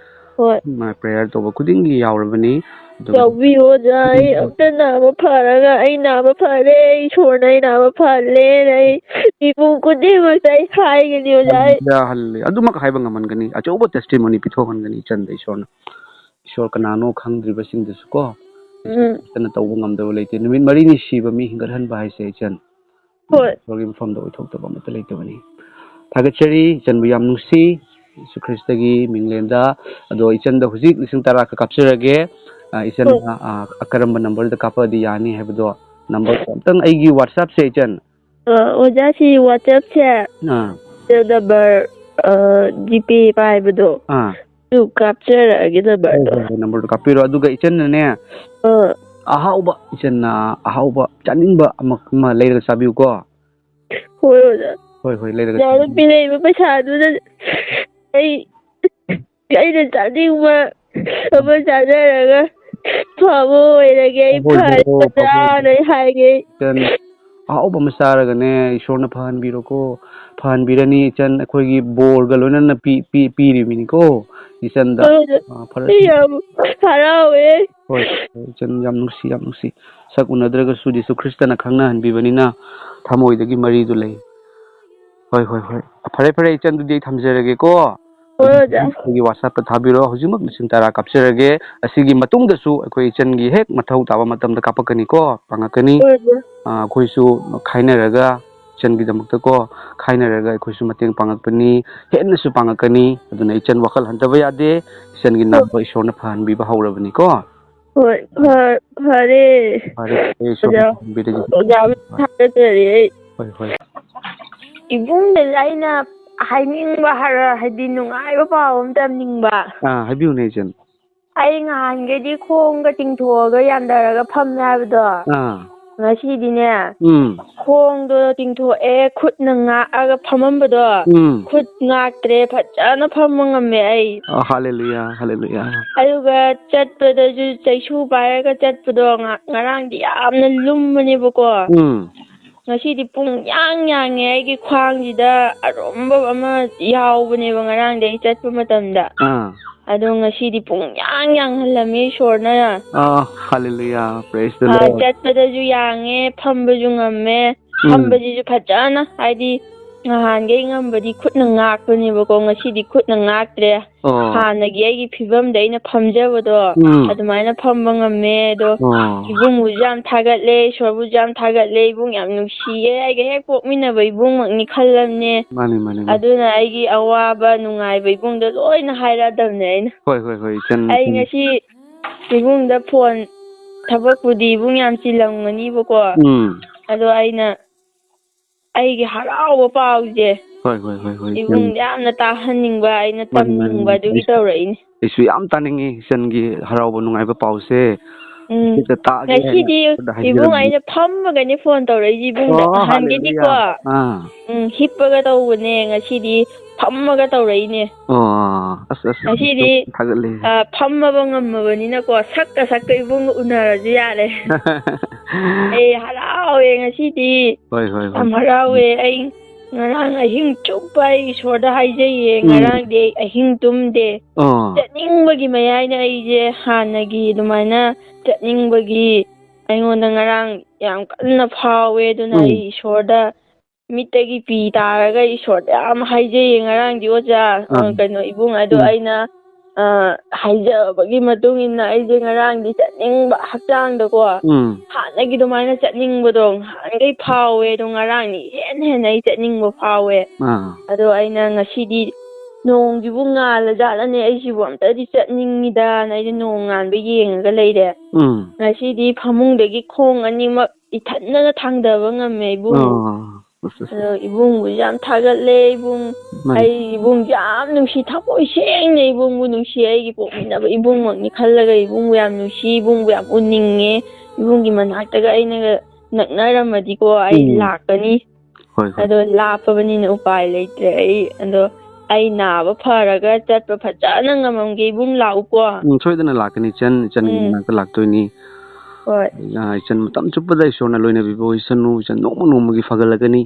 ꯍꯣꯏ꯫ ꯃꯥ ꯄ꯭ꯔꯦꯌꯔ ꯇꯧꯕ ꯈꯨꯗꯤꯡꯒꯤ ꯌꯥꯎꯔꯕꯅꯤ꯫ ꯑꯗꯨꯒ ꯌꯥꯎꯕꯤꯌꯨ ꯑꯣꯖꯥ, ꯑꯩ ꯑꯝꯇ ꯅꯥꯕ ꯐꯔꯒ, "ꯑꯩ ꯅꯥꯕ ꯐꯔꯦ, ꯑꯩ ꯏꯁꯣꯔꯅ ꯑꯩ ꯅꯥꯕ ꯐꯍꯜꯂꯦꯅ" ꯑꯩ ꯃꯤꯄꯨꯝ ꯈꯨꯗꯤꯡꯃꯛꯇ ꯑꯩ ꯍꯥꯏꯒꯅꯤ ꯑꯣꯖꯥ꯫ ꯑꯩ ꯍꯜꯂꯦꯂꯨꯌꯥ, ꯍꯜꯂꯦꯂꯨꯌꯥ꯫ ꯑꯗꯨꯃꯛ ꯍꯥꯏꯕ ꯉꯝꯍꯟꯒꯅꯤ, ꯑꯆꯧꯕ ꯇꯦꯁꯇꯤꯃꯣꯅꯤ ꯄꯤꯊꯣꯛꯍꯟꯒꯅꯤ ꯏꯆꯟꯗ ꯏꯁꯣꯔꯅ꯫ ꯏꯁꯣꯔ ꯀꯅꯥꯅꯣ ꯈꯪꯗ꯭ꯔꯤꯕꯁꯤꯡꯗꯁꯨ ꯀꯣ, ꯎꯝ꯫ ꯏꯆꯟꯅ ꯇꯧꯕ ꯉꯝꯗꯕ ꯂꯩꯇꯦ꯫ ꯅꯨꯃꯤꯠ ꯃꯔꯤꯅꯤ ꯁꯤꯕ ꯃꯤ ꯍꯤꯡꯒꯠꯍꯟꯕ ꯍꯥꯏꯁꯦ ꯏꯆꯟ꯫ ꯍꯣꯏ꯫ ꯏꯁꯣꯔꯒꯤ ꯃꯐꯝꯗ ꯑꯣꯏꯊꯣꯛꯇꯕ ꯑꯃꯠꯇ ꯂꯩꯇꯕꯅꯤ꯫ ꯊꯥꯒꯠꯆꯔꯤ, ꯏꯆꯟꯕꯨ ꯌꯥꯝ ꯅꯨꯡꯁꯤ꯫ ꯖꯤꯁꯨ ꯈ꯭ꯔꯤꯁꯇꯒꯤ ꯃꯤꯡꯂꯦꯟꯗ꯫ ꯑꯗꯣ ꯏꯆꯟꯗ ꯍꯧꯖꯤꯛ ꯂꯤꯁꯤꯡ ꯇꯔꯥ ꯈꯛ ꯀꯥꯞꯆꯔꯒꯦ꯫ ꯑ, ꯏꯆꯟꯅ, ꯍꯣꯏ꯫ ꯑ, ꯀꯔꯝꯕ ꯅꯝꯕꯔꯗ ꯀꯥꯞꯄꯛꯑꯗꯤ ꯌꯥꯅꯤ ꯍꯥꯏꯕꯗꯣ, ꯅꯝꯕꯔ ꯑꯝꯇꯪ ꯑꯩꯒꯤ WhatsApp-ꯁꯦ ꯏꯆꯟ꯫ ꯑ, ꯑꯣꯖꯥ, ꯁꯤ WhatsApp-ꯁꯦ ꯑꯥ꯫ ꯅꯝꯕꯔ, ꯑ, GPay ꯄꯥꯏꯕꯗꯣ꯫ ꯑꯥ꯫ ꯑꯗꯨ ꯀꯥꯞꯆꯔꯛꯑꯒꯦ ꯍꯣꯏ, ꯅꯝꯕꯔꯗꯣ꯫ ꯍꯣꯏ, ꯍꯣꯏ, ꯅꯝꯕꯔꯗꯣ ꯀꯥꯞꯄꯤꯔꯣ꯫ ꯑꯗꯨꯒ ꯏꯆꯟꯅꯅꯦ, ꯑꯥ꯫ ꯑꯍꯥꯎꯕ, ꯏꯆꯟꯅ ꯑꯍꯥꯎꯕ ꯆꯥꯅꯤꯡꯕ ꯑꯃ, ꯑꯃ ꯂꯩꯔꯒ ꯆꯥꯕꯤꯌꯨꯀꯣ꯫ ꯍꯣꯏ, ꯑꯣꯖꯥ꯫ ꯍꯣꯏ, ꯍꯣꯏ, ꯂꯩꯔꯒ ꯑꯣꯖꯥꯅ ꯆꯥꯕꯤꯌꯨ꯫ ꯄꯤꯔꯛꯏꯕ ꯄꯩꯁꯥꯗꯨꯅ ꯑꯩ, ꯑꯩꯅ ꯆꯥꯅꯤꯡꯕ ꯑꯃ ꯆꯥꯖꯔꯒ ꯐꯕ ꯑꯣꯏꯔꯒꯦ꯫ ꯑꯩ ꯍꯣꯏ, ꯍꯣꯏ, ꯐꯔꯦ, ꯍꯣꯏ, ꯐꯕ ꯑꯣꯖꯥꯅ ꯑꯩ ꯍꯥꯏꯒꯦ꯫ ꯏꯆꯟ, ꯑꯍꯥꯎꯕ ꯑꯃ ꯆꯥꯔꯒꯅꯦ, ꯏꯁꯣꯔꯅ ꯐꯍꯟꯕꯤꯔꯣꯀꯣ, ꯐꯍꯟꯕꯤꯔꯅꯤ ꯏꯆꯟ, ꯑꯩꯈꯣꯏꯒꯤ ꯕꯣꯔꯒ ꯂꯣꯏꯅꯅ ꯄꯤ-, ꯄꯤ-, ꯄꯤꯔꯤꯕꯅꯤꯀꯣ ꯏꯆꯟꯗ꯫ ꯍꯣꯏ, ꯑꯣꯖꯥ꯫ ꯑꯥ, ꯐꯔꯦ꯫ ꯑꯩ ꯌꯥꯝ ꯍꯔꯥꯎꯋꯦ꯫ ꯍꯣꯏ, ꯍꯣꯏ, ꯏꯆꯟ, ꯌꯥꯝ ꯅꯨꯡꯁꯤ, ꯌꯥꯝ ꯅꯨꯡꯁꯤ꯫ ꯁꯛ ꯎꯅꯗ꯭ꯔꯒꯁꯨ ꯖꯤꯁꯨ ꯈ꯭ꯔꯤꯁꯇꯅ ꯈꯪꯅꯍꯟꯕꯤꯕꯅꯤꯅ ꯊꯃꯣꯏꯗꯒꯤ ꯃꯔꯤꯗꯨ ꯂꯩ꯫ ꯍꯣꯏ, ꯍꯣꯏ, ꯍꯣꯏ꯫ ꯐꯔꯦ, ꯐꯔꯦ, ꯏꯆꯟ, ꯑꯗꯨꯗꯤ ꯑꯩ ꯊꯝꯖꯔꯒꯦꯀꯣ꯫ ꯍꯣꯏ, ꯑꯣꯖꯥ꯫ ꯑꯩꯈꯣꯏꯒꯤ WhatsApp-ꯇ ꯊꯥꯕꯤꯔꯣ꯫ ꯍꯧꯖꯤꯛꯃꯛ ꯂꯤꯁꯤꯡ ꯇꯔꯥ ꯀꯥꯞꯆꯔꯒꯦ꯫ ꯑꯁꯤꯒꯤ ꯃꯇꯨꯡꯗꯁꯨ ꯑꯩꯈꯣꯏ ꯏꯆꯟꯒꯤ ꯍꯦꯛ ꯃꯊꯧ ꯇꯥꯕ ꯃꯇꯝꯗ ꯀꯥꯞꯄꯛꯀꯅꯤꯀꯣ, ꯄꯥꯡꯉꯛꯀꯅꯤ꯫ ꯍꯣꯏ, ꯑꯣꯖꯥ꯫ ꯑꯥ, ꯑꯩꯈꯣꯏꯁꯨ ꯈꯥꯏꯅꯔꯒ ꯏꯆꯟꯒꯤꯗꯃꯛꯇꯀꯣ, ꯈꯥꯏꯅꯔꯒ ꯑꯩꯈꯣꯏꯁꯨ ꯃꯇꯦꯡ ꯄꯥꯡꯉꯛꯄꯅꯤ, ꯍꯦꯟꯅꯁꯨ ꯄꯥꯡꯉꯛꯀꯅꯤ꯫ ꯑꯗꯨꯅ ꯏꯆꯟ ꯋꯥꯈꯜ ꯍꯟꯊꯕ ꯌꯥꯗꯦ꯫ ꯏꯆꯟꯒꯤ ꯍꯣꯏ꯫ ꯅꯥꯕ ꯏꯁꯣꯔꯅ ꯐꯍꯟꯕꯤꯕ ꯍꯧꯔꯕꯅꯤꯀꯣ꯫ ꯍꯣꯏ, ꯐ-, ꯐꯔꯦ꯫ ꯐꯔꯦ, ꯐꯔꯦ, ꯏꯁꯣꯔꯅ ꯑꯣꯖꯥ, ꯐꯍꯟꯕꯤꯔꯒꯦ꯫ ꯑꯣꯖꯥꯕꯨ ꯊꯥꯒꯠꯆꯔꯤ ꯑꯩ꯫ ꯍꯣꯏ, ꯍꯣꯏ꯫ ꯏꯕꯨꯡꯗꯁꯨ ꯑꯩꯅ ꯍꯥꯏꯅꯤꯡꯕ ꯍꯥꯏꯔ-, ꯍꯥꯏꯗꯤ ꯅꯨꯡꯉꯥꯏꯕ ꯄꯥꯎ ꯑꯃ ꯇꯝꯅꯤꯡꯕ꯫ ꯑꯥ, ꯍꯥꯏꯕꯤꯌꯨꯅꯦ, ꯏꯆꯟ꯫ ꯑꯩ ꯉꯍꯥꯟꯈꯩꯗꯤ ꯈꯣꯡꯒ ꯇꯤꯡꯊꯣꯛꯑꯒ ꯌꯥꯟꯊꯔꯒ ꯐꯝꯃꯦ ꯍꯥꯏꯕꯗꯣ, ꯑꯥ꯫ ꯉꯁꯤꯗꯤꯅꯦ, ꯎꯝ꯫ ꯈꯣꯡꯗꯣ ꯇꯤꯡꯊꯣꯛꯑꯦ, ꯈꯨꯠꯅ ꯉꯥꯛꯑꯒ ꯐꯝꯃꯝꯕꯗꯣ, ꯎꯝ꯫ ꯈꯨꯠ ꯉꯥꯛꯇ꯭ꯔꯦ, ꯐꯖꯅ ꯐꯝꯕ ꯉꯝꯃꯦ ꯑꯩ꯫ ꯑ, ꯍꯜꯂꯦꯂꯨꯌꯥ, ꯍꯜꯂꯦꯂꯨꯌꯥ꯫ ꯑꯗꯨꯒ ꯆꯠꯄꯗꯁꯨ ꯆꯩꯁꯨ ꯄꯥꯏꯔꯒ ꯆꯠꯄꯗꯣ ꯉ-, ꯉꯔꯥꯡꯗꯤ ꯌꯥꯝꯅ ꯂꯨꯝꯕꯅꯦꯕꯀꯣ꯫ ꯎꯝ꯫ ꯉꯁꯤꯗꯤ ꯄꯨꯡ ꯌꯥꯡ ꯌꯥꯡꯉꯦ, ꯑꯩꯒꯤ ꯈ꯭ꯋꯥꯡꯁꯤꯗ ꯑꯔꯨꯝꯕ ꯑꯃ ꯌꯥꯎꯕꯅꯦꯕ ꯉꯔꯥꯡꯗꯤ ꯑꯩ ꯆꯠꯄ ꯃꯇꯝꯗ꯫ ꯑꯥ꯫ ꯑꯗꯣ ꯉꯁꯤꯗꯤ ꯄꯨꯡ ꯌꯥꯡ ꯌꯥꯡꯍꯜꯂꯝꯃꯤ ꯏꯁꯣꯔꯅ꯫ ꯑꯥ, hallelujah, praise the ah, Lord꯫ ꯆꯠꯄꯗꯁꯨ ꯌꯥꯡꯉꯦ, ꯐꯝꯕꯁꯨ ꯉꯝꯃꯦ꯫ ꯎꯝ꯫ ꯐꯝꯕꯁꯤꯁꯨ ꯐꯖꯅ, ꯍꯥꯏꯗꯤ ꯅꯍꯥꯟꯈꯩ ꯉꯝꯕꯗꯤ ꯈꯨꯠꯅ ꯉꯥꯛꯄꯅꯦꯕꯀꯣ, ꯉꯁꯤꯗꯤ ꯈꯨꯠꯅ ꯉꯥꯛꯇ꯭ꯔꯦ꯫ ꯑꯣ꯫ ꯍꯥꯟꯅꯒꯤ ꯑꯩꯒꯤ ꯐꯤꯕꯝꯗ ꯑꯩꯅ ꯐꯝꯖꯕꯗꯣ, ꯎꯝ꯫ ꯑꯗꯨꯃꯥꯏꯅ ꯐꯝꯕ ꯉꯝꯃꯦ꯫ ꯑꯗꯣ ꯑꯣ꯫ ꯏꯕꯨꯡꯕꯨꯁꯨ ꯌꯥꯝ ꯊꯥꯒꯠꯂꯦ, ꯏꯁꯣꯔꯕꯨꯁꯨ ꯌꯥꯝ ꯊꯥꯒꯠꯂꯦ꯫ ꯏꯕꯨꯡ ꯌꯥꯝ ꯅꯨꯡꯁꯤꯌꯦ, ꯑꯩꯒ ꯍꯦꯛ ꯄꯣꯛꯃꯤꯟꯅꯕ ꯏꯕꯨꯡꯃꯛꯅꯤ ꯈꯜꯂꯝꯅꯦ꯫ ꯃꯥꯅꯤ, ꯃꯥꯅꯤ, ꯃꯥꯅꯤ꯫ ꯑꯗꯨꯅ ꯑꯩꯒꯤ ꯑꯋꯥꯕ ꯅꯨꯡꯉꯥꯏꯕ ꯏꯕꯨꯡꯗ ꯂꯣꯏꯅ ꯍꯥꯏꯔꯛꯑꯗꯕꯅꯦ ꯑꯩꯅ꯫ ꯍꯣꯏ, ꯍꯣꯏ, ꯍꯣꯏ, ꯏꯆꯟ, ꯑꯩ ꯏꯆꯟ꯫ ꯉꯁꯤ ꯏꯕꯨꯡꯗ ꯐꯣꯟ, ꯊꯕꯛꯄꯨꯗꯤ ꯏꯕꯨꯡ ꯌꯥꯝ ꯆꯤꯜꯂꯝꯒꯅꯤꯕꯀꯣ꯫ ꯎꯝ꯫ ꯑꯗꯣ ꯑꯩꯅ ꯑꯩꯒꯤ ꯍꯔꯥꯎꯕ ꯄꯥꯎꯁꯦ ꯍꯣꯏ, ꯍꯣꯏ, ꯍꯣꯏ, ꯍꯣꯏ, ꯏꯕꯨꯡꯗ ꯏꯆꯟ꯫ ꯌꯥꯝꯅ ꯇꯥꯍꯟꯅꯤꯡꯕ, ꯑꯩꯅ ꯃꯥꯅꯤ, ꯃꯥꯅꯤ, ꯇꯝꯅꯤꯡꯕ, ꯃꯥꯅꯤ꯫ ꯑꯗꯨꯒꯤ ꯑꯩꯁꯨ, ꯇꯧꯔꯛꯏꯅꯤ꯫ ꯑꯩꯁꯨ ꯌꯥꯝ ꯇꯥꯅꯤꯡꯉꯤ ꯏꯆꯟꯒꯤ ꯍꯔꯥꯎꯕ ꯅꯨꯡꯉꯥꯏꯕ ꯄꯥꯎꯁꯦ꯫ ꯎꯝ꯫ ꯍꯦꯛꯇ ꯇꯥꯒꯦ ꯍꯥꯏꯅ ꯉꯁꯤꯗꯤ ꯍꯥꯏꯖꯔꯝꯕꯅꯤ꯫ ꯏꯕꯨꯡ ꯑꯩꯅ ꯐꯝꯃꯒꯅꯤ ꯐꯣꯟ ꯇꯧꯔꯛꯏꯁꯦ ꯏꯕꯨꯡꯗ꯫ ꯑꯣ, ꯅꯍꯥꯟꯒꯩꯗꯤꯀꯣ, hallelujah꯫ ꯑꯥ꯫ ꯎꯝ, ꯍꯤꯞꯄꯒ ꯇꯧꯕꯅꯦ, ꯉꯁꯤꯗꯤ ꯐꯝꯃꯒ ꯇꯧꯔꯛꯏꯅꯦ꯫ ꯑꯣ, ꯑꯁ, ꯑꯁ, ꯉꯁꯤꯗꯤ, ꯊꯥꯒꯠꯂꯦ꯫ ꯑ, ꯐꯝꯃꯕ ꯉꯝꯃꯕꯅꯤꯅꯀꯣ, ꯁꯛꯀ ꯁꯛꯀ ꯏꯕꯨꯡꯒ ꯎꯅꯔꯁꯨ ꯌꯥꯔꯦ꯫ ꯑꯩ ꯍꯔꯥꯎ ꯍꯔꯥꯎꯋꯦ ꯉꯁꯤꯗꯤ꯫ ꯍꯣꯏ, ꯍꯣꯏ, ꯍꯣꯏ꯫ ꯌꯥꯝ ꯍꯔꯥꯎꯋꯦ꯫ ꯑꯩ ꯉꯔꯥꯡ ꯑꯍꯤꯡ ꯆꯨꯞꯄ ꯑꯩ ꯏꯁꯣꯔꯗ ꯍꯥꯏꯖꯩꯌꯦ꯫ ꯎꯝ꯫ ꯉꯔꯥꯡꯗꯤ ꯑꯩ ꯑꯍꯤꯡ ꯇꯨꯝꯗꯦ꯫ ꯑꯥ꯫ ꯆꯠꯅꯤꯡꯕꯒꯤ ꯃꯌꯥꯏꯅ ꯑꯩꯁꯦ ꯍꯥꯟꯅꯒꯤ ꯑꯗꯨꯃꯥꯏꯅ ꯆꯠꯅꯤꯡꯕꯒꯤ ꯑꯩꯉꯣꯟꯗ ꯉꯔꯥꯡ ꯌꯥꯝ ꯀꯟꯅ ꯐꯥꯎꯋꯦ꯫ ꯑꯗꯨꯅ ꯎꯝ꯫ ꯑꯩ ꯏꯁꯣꯔꯗ ꯃꯤꯠꯇꯒꯤ ꯄꯤ ꯇꯥꯔꯒ ꯏꯁꯣꯔꯗ ꯌꯥꯝ ꯍꯥꯏꯖꯩꯌꯦ ꯉꯔꯥꯡꯗꯤ ꯑꯣꯖꯥ꯫ ꯑ, ꯑꯥ꯫ ꯀꯩꯅꯣ ꯏꯕꯨꯡ ꯑꯗꯣ ꯎꯝ꯫ ꯑꯩꯅ, ꯑ, ꯍꯥꯏꯖꯕꯒꯤ ꯃꯇꯨꯡ ꯏꯟꯅ ꯑꯩꯁꯦ ꯉꯔꯥꯡꯗꯤ ꯆꯠꯅꯤꯡꯕ ꯍꯛꯆꯥꯡꯗꯀꯣ꯫ ꯎꯝ꯫ ꯍꯥꯟꯅꯒꯤ ꯑꯗꯨꯃꯥꯏꯅ ꯆꯠꯅꯤꯡꯕꯗꯣ ꯉꯍꯥꯟꯈꯩ ꯐꯥꯎꯋꯦ꯫ ꯑꯗꯣ ꯉꯔꯥꯡꯗꯤ ꯏꯍꯦꯟ ꯍꯦꯟꯅ ꯑꯩ ꯆꯠꯅꯤꯡꯕ ꯐꯥꯎꯋꯦ꯫ ꯑꯥ꯫ ꯑꯗꯣ ꯑꯩꯅ ꯉꯁꯤꯗꯤ ꯅꯣꯡꯁꯤꯕꯨ ꯉꯥꯜꯂꯖꯥꯠꯂꯅꯦ, ꯑꯩꯁꯤꯕꯨ ꯑꯝꯇꯗꯤ ꯆꯠꯅꯤꯡꯉꯤꯗꯥꯅ ꯑꯩꯁꯦ ꯅꯣꯡ ꯉꯥꯟꯕ ꯌꯦꯡꯉꯒ ꯂꯩꯔꯦ꯫ ꯎꯝ꯫ ꯉꯁꯤꯗꯤ ꯐꯃꯨꯡꯗꯒꯤ ꯈꯣꯡ ꯑꯅꯤꯃꯛ ꯏꯊꯟꯗꯅ ꯊꯥꯡꯗꯕ ꯉꯝꯃꯦ ꯏꯕꯨꯡ꯫ ꯑꯣ꯫ ꯑꯗꯣ ꯏꯕꯨꯡꯕꯨ ꯌꯥꯝ ꯊꯥꯒꯠꯂꯦ ꯏꯕꯨꯡ꯫ ꯃꯥꯅꯤ꯫ ꯑꯩ ꯏꯕꯨꯡ ꯌꯥꯝ ꯅꯨꯡꯁꯤ, ꯊꯃꯣꯏ ꯁꯦꯡꯅ ꯏꯕꯨꯡꯕꯨ ꯅꯨꯡꯁꯤ꯫ ꯑꯩꯒꯤ ꯄꯣꯛꯃꯤꯟꯅꯕ ꯏꯕꯨꯡꯃꯛꯅꯤ ꯈꯜꯂꯒ ꯏꯕꯨꯡꯕꯨ ꯌꯥꯝ ꯅꯨꯡꯁꯤ, ꯏꯕꯨꯡꯕꯨ ꯌꯥꯝ ꯎꯅꯤꯡꯉꯦ꯫ ꯏꯕꯨꯡꯒꯤ ꯃꯅꯥꯛꯇꯒ ꯑꯩꯅꯒ ꯅꯛꯅꯔꯝꯃꯗꯤꯀꯣ ꯑꯩ ꯎꯝ꯫ ꯂꯥꯛꯀꯅꯤ꯫ ꯍꯣꯏ, ꯍꯣꯏ꯫ ꯑꯗꯣ ꯂꯥꯞꯄꯕꯅꯤꯅ ꯎꯄꯥꯏ ꯂꯩꯇ꯭ꯔꯦ꯫ ꯑꯩ ꯑꯗꯣ ꯑꯩ ꯅꯥꯕ ꯐꯔꯒ ꯆꯠꯄ ꯐꯖꯅ ꯉꯝꯃꯝꯒꯦ ꯏꯕꯨꯡ, ꯂꯥꯛꯎꯀꯣ꯫ ꯎꯝ, ꯁꯣꯏꯗꯅ ꯂꯥꯛꯀꯅꯤ ꯏꯆꯟ, ꯏꯆꯟꯒꯤ ꯎꯝ꯫ ꯃꯅꯥꯛꯇ ꯂꯥꯛꯇꯣꯏꯅꯤ꯫ ꯍꯣꯏ꯫ ꯑ, ꯏꯆꯟ ꯃꯇꯝ ꯆꯨꯞꯄꯗ ꯏꯁꯣꯔꯅ ꯂꯣꯏꯅꯕꯤꯕ ꯑꯣꯏꯁꯅꯨ꯫ ꯏꯆꯟ ꯅꯣꯡꯃ ꯅꯣꯡꯃꯒꯤ ꯐꯒꯠꯂꯛꯀꯅꯤ꯫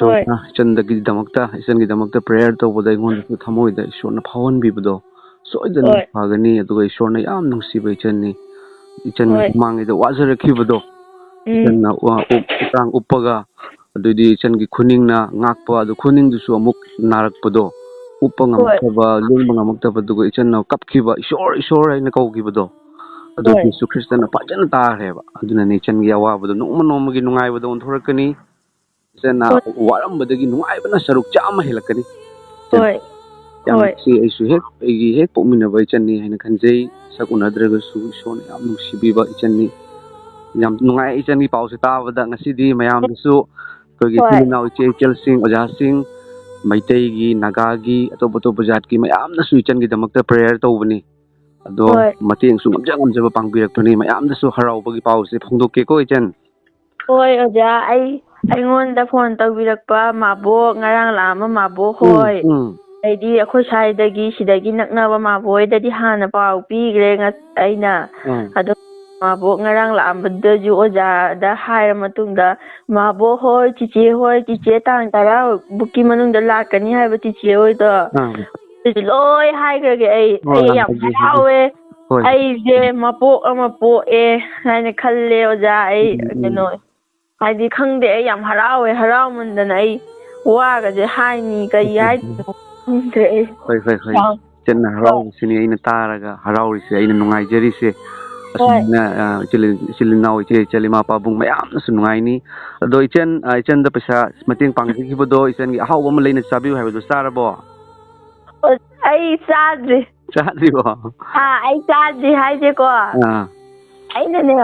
ꯍꯣꯏ꯫ ꯏꯁꯣꯔꯅ ꯏꯆꯟꯗꯒꯤꯗꯃꯛꯇ, ꯏꯆꯟꯒꯤꯗꯃꯛꯇ prayer ꯇꯧꯕꯗ ꯑꯩꯉꯣꯟꯗꯁꯨ ꯊꯃꯣꯏꯗ ꯏꯁꯣꯔꯅ ꯐꯥꯎꯍꯟꯕꯤꯕꯗꯣ ꯁꯣꯏꯗꯅ ꯍꯣꯏ꯫ ꯐꯒꯅꯤ꯫ ꯑꯗꯨꯒ ꯏꯁꯣꯔꯅ ꯌꯥꯝ ꯅꯨꯡꯁꯤꯕ ꯏꯆꯟꯅꯤ꯫ ꯏꯆꯟ ꯍꯣꯏ꯫ ꯃꯃꯥꯡꯉꯩꯗ ꯋꯥꯖꯔꯛꯈꯤꯕꯗꯣ, ꯎꯝ꯫ ꯏꯆꯟꯅ ꯋꯥ-, ꯎꯞ-, ꯎꯇꯥꯡ ꯎꯞꯄꯒ, ꯑꯗꯨꯗꯤ ꯏꯆꯟꯒꯤ ꯈꯨꯅꯤꯡꯅ ꯉꯥꯛꯄ, ꯑꯗꯨ ꯈꯨꯅꯤꯡꯗꯨꯁꯨ ꯑꯃꯨꯛ ꯅꯥꯔꯛꯄꯗꯣ, ꯎꯞꯄ ꯍꯣꯏ꯫ ꯉꯝꯃꯛꯇꯕ, ꯂꯦꯡꯕ ꯉꯝꯃꯛꯇꯕꯗꯨꯒ ꯏꯆꯟꯅ ꯀꯞꯈꯤꯕ, "ꯏꯁꯣꯔ, ꯏꯁꯣꯔ" ꯍꯥꯏꯅ ꯀꯧꯈꯤꯕꯗꯣ, ꯑꯗꯨ ꯍꯣꯏ꯫ ꯖꯤꯁꯨ ꯈ꯭ꯔꯤꯁꯇꯅ ꯐꯖꯅ ꯇꯥꯈ꯭ꯔꯦꯕ꯫ ꯑꯗꯨꯅꯅꯦ ꯏꯆꯟꯒꯤ ꯑꯋꯥꯕꯗꯣ ꯅꯣꯡꯃ ꯅꯣꯡꯃꯒꯤ ꯅꯨꯡꯉꯥꯏꯕꯗ ꯑꯣꯟꯊꯣꯔꯛꯀꯅꯤ꯫ ꯏꯆꯟꯅ ꯍꯣꯏ꯫ ꯋꯥꯔꯝꯕꯗꯒꯤ ꯅꯨꯡꯉꯥꯏꯕꯅ ꯁꯔꯨꯛ ꯆꯥꯝꯃ ꯍꯦꯜꯂꯛꯀꯅꯤ꯫ ꯏꯆꯟ, ꯍꯣꯏ꯫ ꯌꯥꯝ ꯍꯣꯏ꯫ ꯅꯨꯡꯁꯤ꯫ ꯑꯩꯁꯨ ꯍꯦꯛ ꯑꯩꯒꯤ ꯍꯦꯛ ꯄꯣꯛꯃꯤꯟꯅꯕ ꯏꯆꯟꯅꯤ ꯍꯥꯏꯅ ꯈꯟꯖꯩ꯫ ꯁꯛ ꯎꯅꯗ꯭ꯔꯒꯁꯨ ꯏꯁꯣꯔꯅ ꯌꯥꯝ ꯅꯨꯡꯁꯤꯕꯤꯕ ꯏꯆꯟꯅꯤ꯫ ꯌꯥꯝ ꯅꯨꯡꯉꯥꯏ ꯏꯆꯟꯒꯤ ꯄꯥꯎꯁꯦ ꯇꯥꯕꯗ꯫ ꯉꯁꯤꯗꯤ ꯃꯌꯥꯝꯗꯁꯨ ꯑꯩꯈꯣꯏꯒꯤ ꯍꯣꯏ꯫ ꯏꯆꯤꯜ ꯏꯅꯥꯎ ꯏꯆꯦ ꯏꯆꯜꯁꯤꯡ, ꯑꯣꯖꯥꯁꯤꯡ, ꯃꯩꯇꯩꯒꯤ, ꯅꯥꯒꯥꯒꯤ, ꯑꯇꯣꯞ ꯑꯇꯣꯞꯄ ꯖꯥꯠꯀꯤ ꯃꯌꯥꯝꯅꯁꯨ ꯏꯆꯟꯒꯤꯗꯃꯛꯇ prayer ꯇꯧꯕꯅꯤ꯫ ꯑꯗꯣ ꯍꯣꯏ꯫ ꯃꯇꯦꯡꯁꯨ ꯉꯝꯖ ꯉꯝꯖꯕ ꯄꯥꯡꯕꯤꯔꯛꯄꯅꯤ꯫ ꯃꯌꯥꯝꯗꯁꯨ ꯍꯔꯥꯎꯕꯒꯤ ꯄꯥꯎꯁꯦ ꯐꯣꯡꯗꯣꯛꯀꯦꯀꯣ ꯏꯆꯟ꯫ ꯍꯣꯏ ꯑꯣꯖꯥ, ꯑꯩ, ꯑꯩꯉꯣꯟꯗ phone ꯇꯧꯕꯤꯔꯛꯄ ꯃꯥꯕꯣꯛ, ꯉꯔꯥꯡ ꯂꯥꯛꯑꯝꯕ ꯃꯥꯕꯣꯛ ꯎꯝ, ꯍꯣꯏ, ꯎꯝ꯫ ꯑꯗꯩꯗꯤ ꯑꯩꯈꯣꯏ ꯁ꯭ꯋꯥꯏꯗꯒꯤ, ꯁꯤꯗꯒꯤ ꯅꯛꯅꯕ ꯃꯥꯕꯣꯛ ꯍꯣꯏꯗꯗꯤ ꯍꯥꯟꯅ ꯄꯥꯎ ꯄꯤꯈ꯭ꯔꯦ ꯉ-, ꯑꯩꯅ꯫ ꯎꯝ꯫ ꯑꯗꯣ ꯃꯥꯕꯣꯛ ꯉꯔꯥꯡ ꯂꯥꯛꯑꯝꯕꯗꯨꯗꯁꯨ ꯑꯣꯖꯥꯗ ꯍꯥꯏꯔ ꯃꯇꯨꯡꯗ, "ꯃꯥꯕꯣꯛ ꯍꯣꯏ, ꯆꯤꯆꯦ ꯍꯣꯏ, ꯆꯤꯆꯦ ꯇꯥꯡ ꯇꯔꯥ ꯕꯨꯛꯀꯤ ꯃꯅꯨꯡꯗ ꯂꯥꯛꯀꯅꯤ ꯍꯥꯏꯕ ꯆꯤꯆꯦ ꯍꯣꯏꯗꯣ", ꯑꯥ꯫ ꯑꯗꯨꯁꯨ ꯂꯣꯏ ꯍꯥꯏꯈ꯭ꯔꯒꯦ ꯑꯩ꯫ ꯍꯣꯏ, ꯑꯩ ꯍꯣꯏ, ꯌꯥꯝ ꯍꯥꯏꯕꯤꯌꯨ, ꯍꯔꯥꯎꯋꯦ꯫ ꯍꯣꯏ꯫ ꯑꯩꯁꯦ ꯃꯄꯣꯛ ꯑꯃ ꯄꯣꯛꯑꯦ ꯍꯥꯏꯅ ꯈꯜꯂꯦ ꯑꯣꯖꯥ꯫ ꯑꯩ ꯎꯝ, ꯎꯝ꯫ ꯀꯩꯅꯣ, ꯍꯥꯏꯗꯤ ꯈꯪꯗꯦ, ꯑꯩ ꯌꯥꯝ ꯍꯔꯥꯎꯋꯦ꯫ ꯍꯔꯥꯎꯃꯟꯗꯅ ꯑꯩ ꯋꯥꯒꯁꯦ ꯍꯥꯏꯅꯤ, ꯀꯔꯤ ꯍꯥꯏꯗꯣꯏꯅꯣ ꯈꯪꯗ꯭ꯔꯦ ꯑꯩ꯫ ꯍꯣꯏ, ꯍꯣꯏ, ꯍꯣꯏ꯫ ꯌꯥꯝ ꯏꯆꯟꯅ ꯍꯣꯏ꯫ ꯍꯔꯥꯎꯕꯁꯤꯅꯤ ꯑꯩꯅ ꯇꯥꯔꯒ ꯍꯔꯥꯎꯔꯤꯁꯦ, ꯑꯩꯅ ꯅꯨꯡꯉꯥꯏꯖꯔꯤꯁꯦ꯫ ꯍꯣꯏ꯫ ꯑꯁꯨꯝꯅ, ꯑ, ꯏꯆꯤꯜ-, ꯏꯆꯤꯜ ꯏꯅꯥꯎ, ꯏꯆꯦ ꯏꯆꯜ, ꯏꯃꯥ ꯏꯄꯥ ꯄꯥꯕꯨꯡ ꯃꯌꯥꯝꯅꯁꯨ ꯅꯨꯡꯉꯥꯏꯅꯤ꯫ ꯑꯗꯣ ꯏꯆꯟ, ꯑ, ꯏꯆꯟꯗ ꯄꯩꯁꯥ ꯃꯇꯦꯡ ꯄꯥꯡꯖꯈꯤꯕꯗꯣ, ꯏꯆꯟꯒꯤ ꯑꯍꯥꯎꯕ ꯑꯃ ꯂꯩꯅ ꯆꯥꯕꯤꯌꯨ ꯍꯥꯏꯕꯗꯣ ꯆꯥꯔꯕꯣ? ꯑꯣ, ꯑꯩ ꯆꯥꯗ꯭ꯔꯤ꯫ ꯆꯥꯗ꯭ꯔꯤꯕꯣ? ꯑꯥ, ꯑꯩ ꯆꯥꯗ꯭ꯔꯤ ꯍꯥꯏꯁꯦꯀꯣ꯫ ꯑꯥ꯫ ꯑꯩꯅꯅꯦ,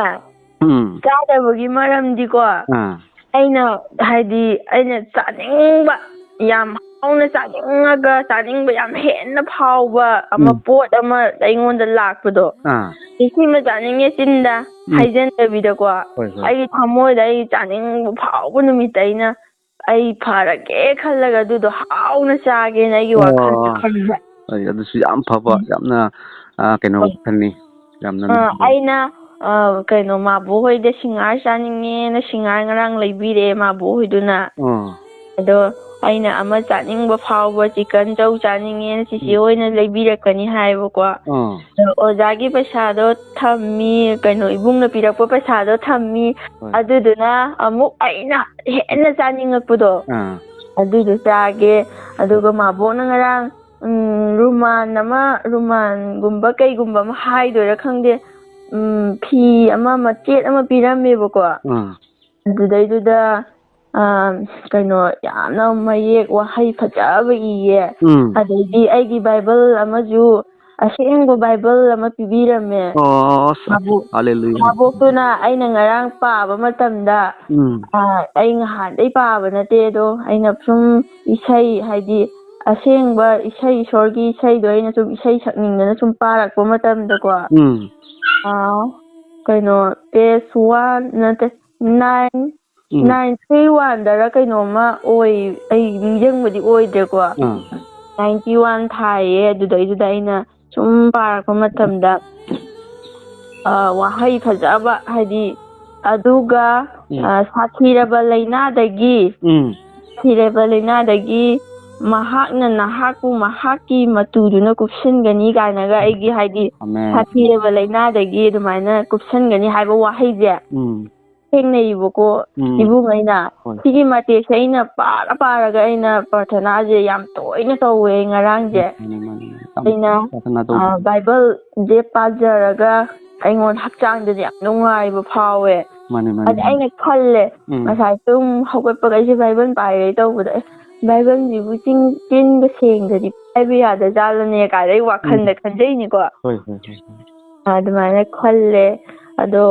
ꯎꯝ꯫ ꯆꯥꯗꯕꯒꯤ ꯃꯔꯝꯗꯤꯀꯣ, ꯑꯥ꯫ ꯑꯩꯅ, ꯍꯥꯏꯗꯤ, ꯑꯩꯅ ꯆꯥꯅꯤꯡꯕ, ꯌꯥꯝ ꯍꯥꯎꯅ ꯆꯥꯅꯤꯡꯉꯒ, ꯆꯥꯅꯤꯡꯕ ꯌꯥꯝ ꯍꯦꯟꯅ ꯐꯥꯎꯕ ꯑꯃ, ꯎꯝ꯫ ꯄꯣꯠ ꯑꯃ ꯑꯩꯉꯣꯟꯗ ꯂꯥꯛꯄꯗꯣ, ꯑꯥ꯫ "ꯑꯩ ꯁꯤꯃ ꯆꯥꯅꯤꯡꯉꯦ" ꯆꯤꯟꯗ ꯎꯝ꯫ ꯍꯥꯏꯖꯟꯗꯕꯤꯗꯀꯣ, ꯍꯣꯏ, ꯍꯣꯏ꯫ ꯑꯩꯒꯤ ꯊꯃꯣꯏꯗ ꯑꯩ ꯆꯥꯅꯤꯡꯕ ꯐꯥꯎꯕ ꯅꯨꯃꯤꯠꯇ ꯑꯩꯅ, ꯑꯩ ꯐꯔꯒꯦ ꯈꯜꯂꯒ ꯑꯗꯨꯗꯣ ꯍꯥꯎꯅ ꯆꯥꯒꯦꯅ ꯑꯩꯒꯤ ꯋꯥꯈꯜꯗ ꯑꯣ꯫ ꯈꯟꯕ꯫ ꯑꯩ ꯑꯗꯨꯁꯨ ꯌꯥꯝ ꯐꯕ, ꯎꯝ꯫ ꯌꯥꯝꯅ, ꯑ, ꯀꯩꯅꯣ ꯍꯣꯏ꯫ ꯋꯥꯈꯜꯅꯤ꯫ ꯌꯥꯝꯅ ꯑ, ꯅꯨꯡꯉꯥꯏꯕ꯫ ꯑꯩꯅ, ꯑ, ꯀꯩꯅꯣ, ꯃꯥꯕꯣꯛ ꯍꯣꯏꯗ ꯁꯤꯡꯍꯥꯔ ꯆꯥꯅꯤꯡꯉꯦꯅ ꯁꯤꯡꯍꯥꯔ ꯉꯔꯥꯡ ꯂꯩꯕꯤꯔꯦ ꯃꯥꯕꯣꯛ ꯍꯣꯏꯗꯨꯅ꯫ ꯑꯣ꯫ ꯑꯗꯣ ꯑꯩꯅ ꯑꯃ ꯆꯥꯅꯤꯡꯕ ꯐꯥꯎꯕ ꯆꯤꯛꯀꯟ ꯆꯧ ꯆꯥꯅꯤꯡꯉꯦꯅ ꯆꯤꯆꯦ ꯎꯝ꯫ ꯍꯣꯏꯅ ꯂꯩꯕꯤꯔꯛꯀꯅꯤ ꯍꯥꯏꯌꯦꯕꯀꯣ꯫ ꯑꯣ꯫ ꯑꯗꯣ ꯑꯣꯖꯥꯒꯤ ꯄꯩꯁꯥꯗꯣ ꯊꯝꯃꯤ, ꯀꯩꯅꯣ, ꯏꯕꯨꯡꯅ ꯄꯤꯔꯛꯄ ꯄꯩꯁꯥꯗꯣ ꯊꯝꯃꯤ꯫ ꯍꯣꯏ꯫ ꯑꯗꯨꯗꯨꯅ ꯑꯃꯨꯛ ꯑꯩꯅ ꯍꯦꯟꯅ ꯆꯥꯅꯤꯡꯉꯛꯄꯗꯣ꯫ ꯑꯥ꯫ ꯑꯗꯨꯗꯣ ꯆꯥꯒꯦ꯫ ꯑꯗꯨꯒ ꯃꯥꯕꯣꯛꯅ ꯉꯔꯥꯡ, ꯎꯝ, ꯔꯨꯃꯥꯟ ꯑꯃ, ꯔꯨꯃꯥꯟꯒꯨꯝꯕ ꯀꯩꯒꯨꯝꯕ ꯑꯃ ꯍꯥꯏꯗꯣꯏꯔꯥ ꯈꯪꯗꯦ, ꯎꯝ, ꯐꯤ ꯑꯃ ꯃꯆꯦꯠ ꯑꯃ ꯄꯤꯔꯝꯃꯦꯕꯀꯣ꯫ ꯑꯥ꯫ ꯑꯗꯨꯗꯩꯗꯨꯗ, ꯑ, ꯀꯩꯅꯣ, ꯌꯥꯝꯅ ꯃꯌꯦꯛ ꯋꯥꯍꯩ ꯐꯖꯕ ꯏꯌꯦ꯫ ꯎꯝ꯫ ꯑꯗꯩꯗꯤ ꯑꯩꯒꯤ ꯕꯥꯏꯕꯜ ꯑꯃꯁꯨ, ꯑꯁꯦꯡꯕ ꯕꯥꯏꯕꯜ ꯑꯃ ꯄꯤꯕꯤꯔꯝꯃꯦ꯫ ꯑꯣ, ꯑꯁ, ꯃꯥꯕꯣꯛ-, ꯍꯜꯂꯦꯂꯨꯌꯥ꯫ ꯃꯥꯕꯣꯛꯇꯨꯅ ꯑꯩꯅ ꯉꯔꯥꯡ ꯄꯥꯕ ꯃꯇꯝꯗ, ꯎꯝ꯫ ꯑ, ꯑꯩ ꯉꯍꯥꯟꯗꯩ ꯄꯥꯕ ꯅꯠꯇꯦ ꯑꯗꯣ, ꯑꯩꯅ ꯁꯨꯝ ꯏꯁꯩ, ꯍꯥꯏꯗꯤ ꯑꯁꯦꯡꯕ ꯏꯁꯩ, ꯏꯁꯣꯔꯒꯤ ꯏꯁꯩꯗꯣ ꯑꯩꯅ ꯁꯨꯝ ꯏꯁꯩ ꯁꯛꯅꯤꯡꯗꯅ ꯁꯨꯝ ꯄꯥꯔꯛꯄ ꯃꯇꯝꯗꯀꯣ, ꯎꯝ꯫ ꯑ, ꯀꯩꯅꯣ, page one ꯅꯠꯇꯦ, nine, ꯎꯝ꯫ nine three one ꯗꯔ ꯀꯩꯅꯣꯝꯃ ꯑꯣꯏ, ꯑꯩ ꯅꯤꯡꯁꯤꯡꯕꯗꯤ ꯑꯣꯏꯗ꯭ꯔꯦꯀꯣ꯫ ꯑꯥ꯫ Ninety one ꯊꯥꯏꯌꯦ꯫ ꯑꯗꯨꯗꯩꯗꯨꯗ ꯑꯩꯅ ꯁꯨꯝ ꯄꯥꯔꯛꯄ ꯃꯇꯝꯗ, ꯑ, ꯋꯥꯍꯩ ꯐꯖꯕ, ꯍꯥꯏꯗꯤ, ꯑꯗꯨꯒ, ꯎꯝ꯫ ꯑ, "ꯁꯥꯊꯤꯔꯕ ꯂꯥꯏꯅꯥꯗꯒꯤ, ꯎꯝ꯫ ꯁꯥꯊꯤꯔꯕ ꯂꯥꯏꯅꯥꯗꯒꯤ ꯃꯍꯥꯛꯅ ꯅꯍꯥꯛꯄꯨ ꯃꯍꯥꯛꯀꯤ ꯃꯇꯨꯗꯨꯅ ꯀꯨꯞꯁꯤꯟꯒꯅꯤ" ꯀꯥꯏꯅꯒ, ꯑꯩꯒꯤ, ꯍꯥꯏꯗꯤ, ꯑꯃꯦꯟ꯫ "ꯁꯥꯊꯤꯔꯕ ꯂꯥꯏꯅꯥꯗꯒꯤ" ꯑꯗꯨꯃꯥꯏꯅ ꯀꯨꯞꯁꯤꯟꯒꯅꯤ ꯍꯥꯏꯕ ꯋꯥꯍꯩꯁꯦ ꯎꯝ꯫ ꯊꯦꯡꯅꯩꯌꯦꯕꯀꯣ, ꯎꯝ꯫ ꯏꯕꯨꯡ ꯑꯩꯅ꯫ ꯍꯣꯏ꯫ ꯁꯤꯒꯤ ꯃꯇꯦꯛꯁꯦ ꯑꯩꯅ ꯄꯥꯔ ꯄꯥꯔꯒ ꯑꯩꯅ ꯄ꯭ꯔꯥꯊꯅꯥꯁꯦ ꯌꯥꯝ ꯇꯣꯏꯅ ꯇꯧꯋꯦ ꯉꯔꯥꯡꯁꯦ꯫ ꯃꯥꯅꯤ, ꯃꯥꯅꯤ, ꯃꯥꯅꯤ꯫ ꯌꯥꯝ ꯑꯩꯅ, ꯄ꯭ꯔꯥꯊꯅꯥ ꯇꯧꯕ꯫ ꯑ, ꯕꯥꯏꯕꯜꯁꯦ ꯄꯥꯖꯔꯒ ꯑꯩꯉꯣꯟꯗ ꯍꯛꯆꯥꯡꯗꯗꯤ ꯌꯥꯝ ꯅꯨꯡꯉꯥꯏꯕ ꯐꯥꯎꯋꯦ꯫ ꯃꯥꯅꯤ, ꯃꯥꯅꯤ, ꯑꯗ ꯃꯥꯅꯤ꯫ ꯑꯩꯅ ꯈꯜꯂꯦ, ꯎꯝ꯫ ꯉꯁꯥꯏ ꯇꯨꯝ ꯍꯧꯒꯠꯄꯒ ꯑꯩꯁꯦ ꯕꯥꯏꯕꯜ ꯄꯥꯏꯔꯦ ꯇꯧꯕꯗ, "ꯑꯦ, ꯕꯥꯏꯕꯜꯁꯤꯕꯨ ꯆꯤꯟ, ꯆꯤꯟꯒ ꯁꯦꯡꯗ꯭ꯔꯗꯤ ꯄꯥꯏꯕ ꯌꯥꯗꯖꯥꯠꯂꯅꯦ?" ꯀꯥꯏꯗ ꯑꯩ ꯎꯝ꯫ ꯋꯥꯈꯜꯗ ꯈꯟꯖꯩꯅꯤꯀꯣ꯫ ꯍꯣꯏ, ꯍꯣꯏ, ꯍꯣꯏ, ꯍꯣꯏ꯫ ꯑꯗꯨꯃꯥꯏꯅ ꯈꯜꯂꯦ꯫ ꯑꯗꯣ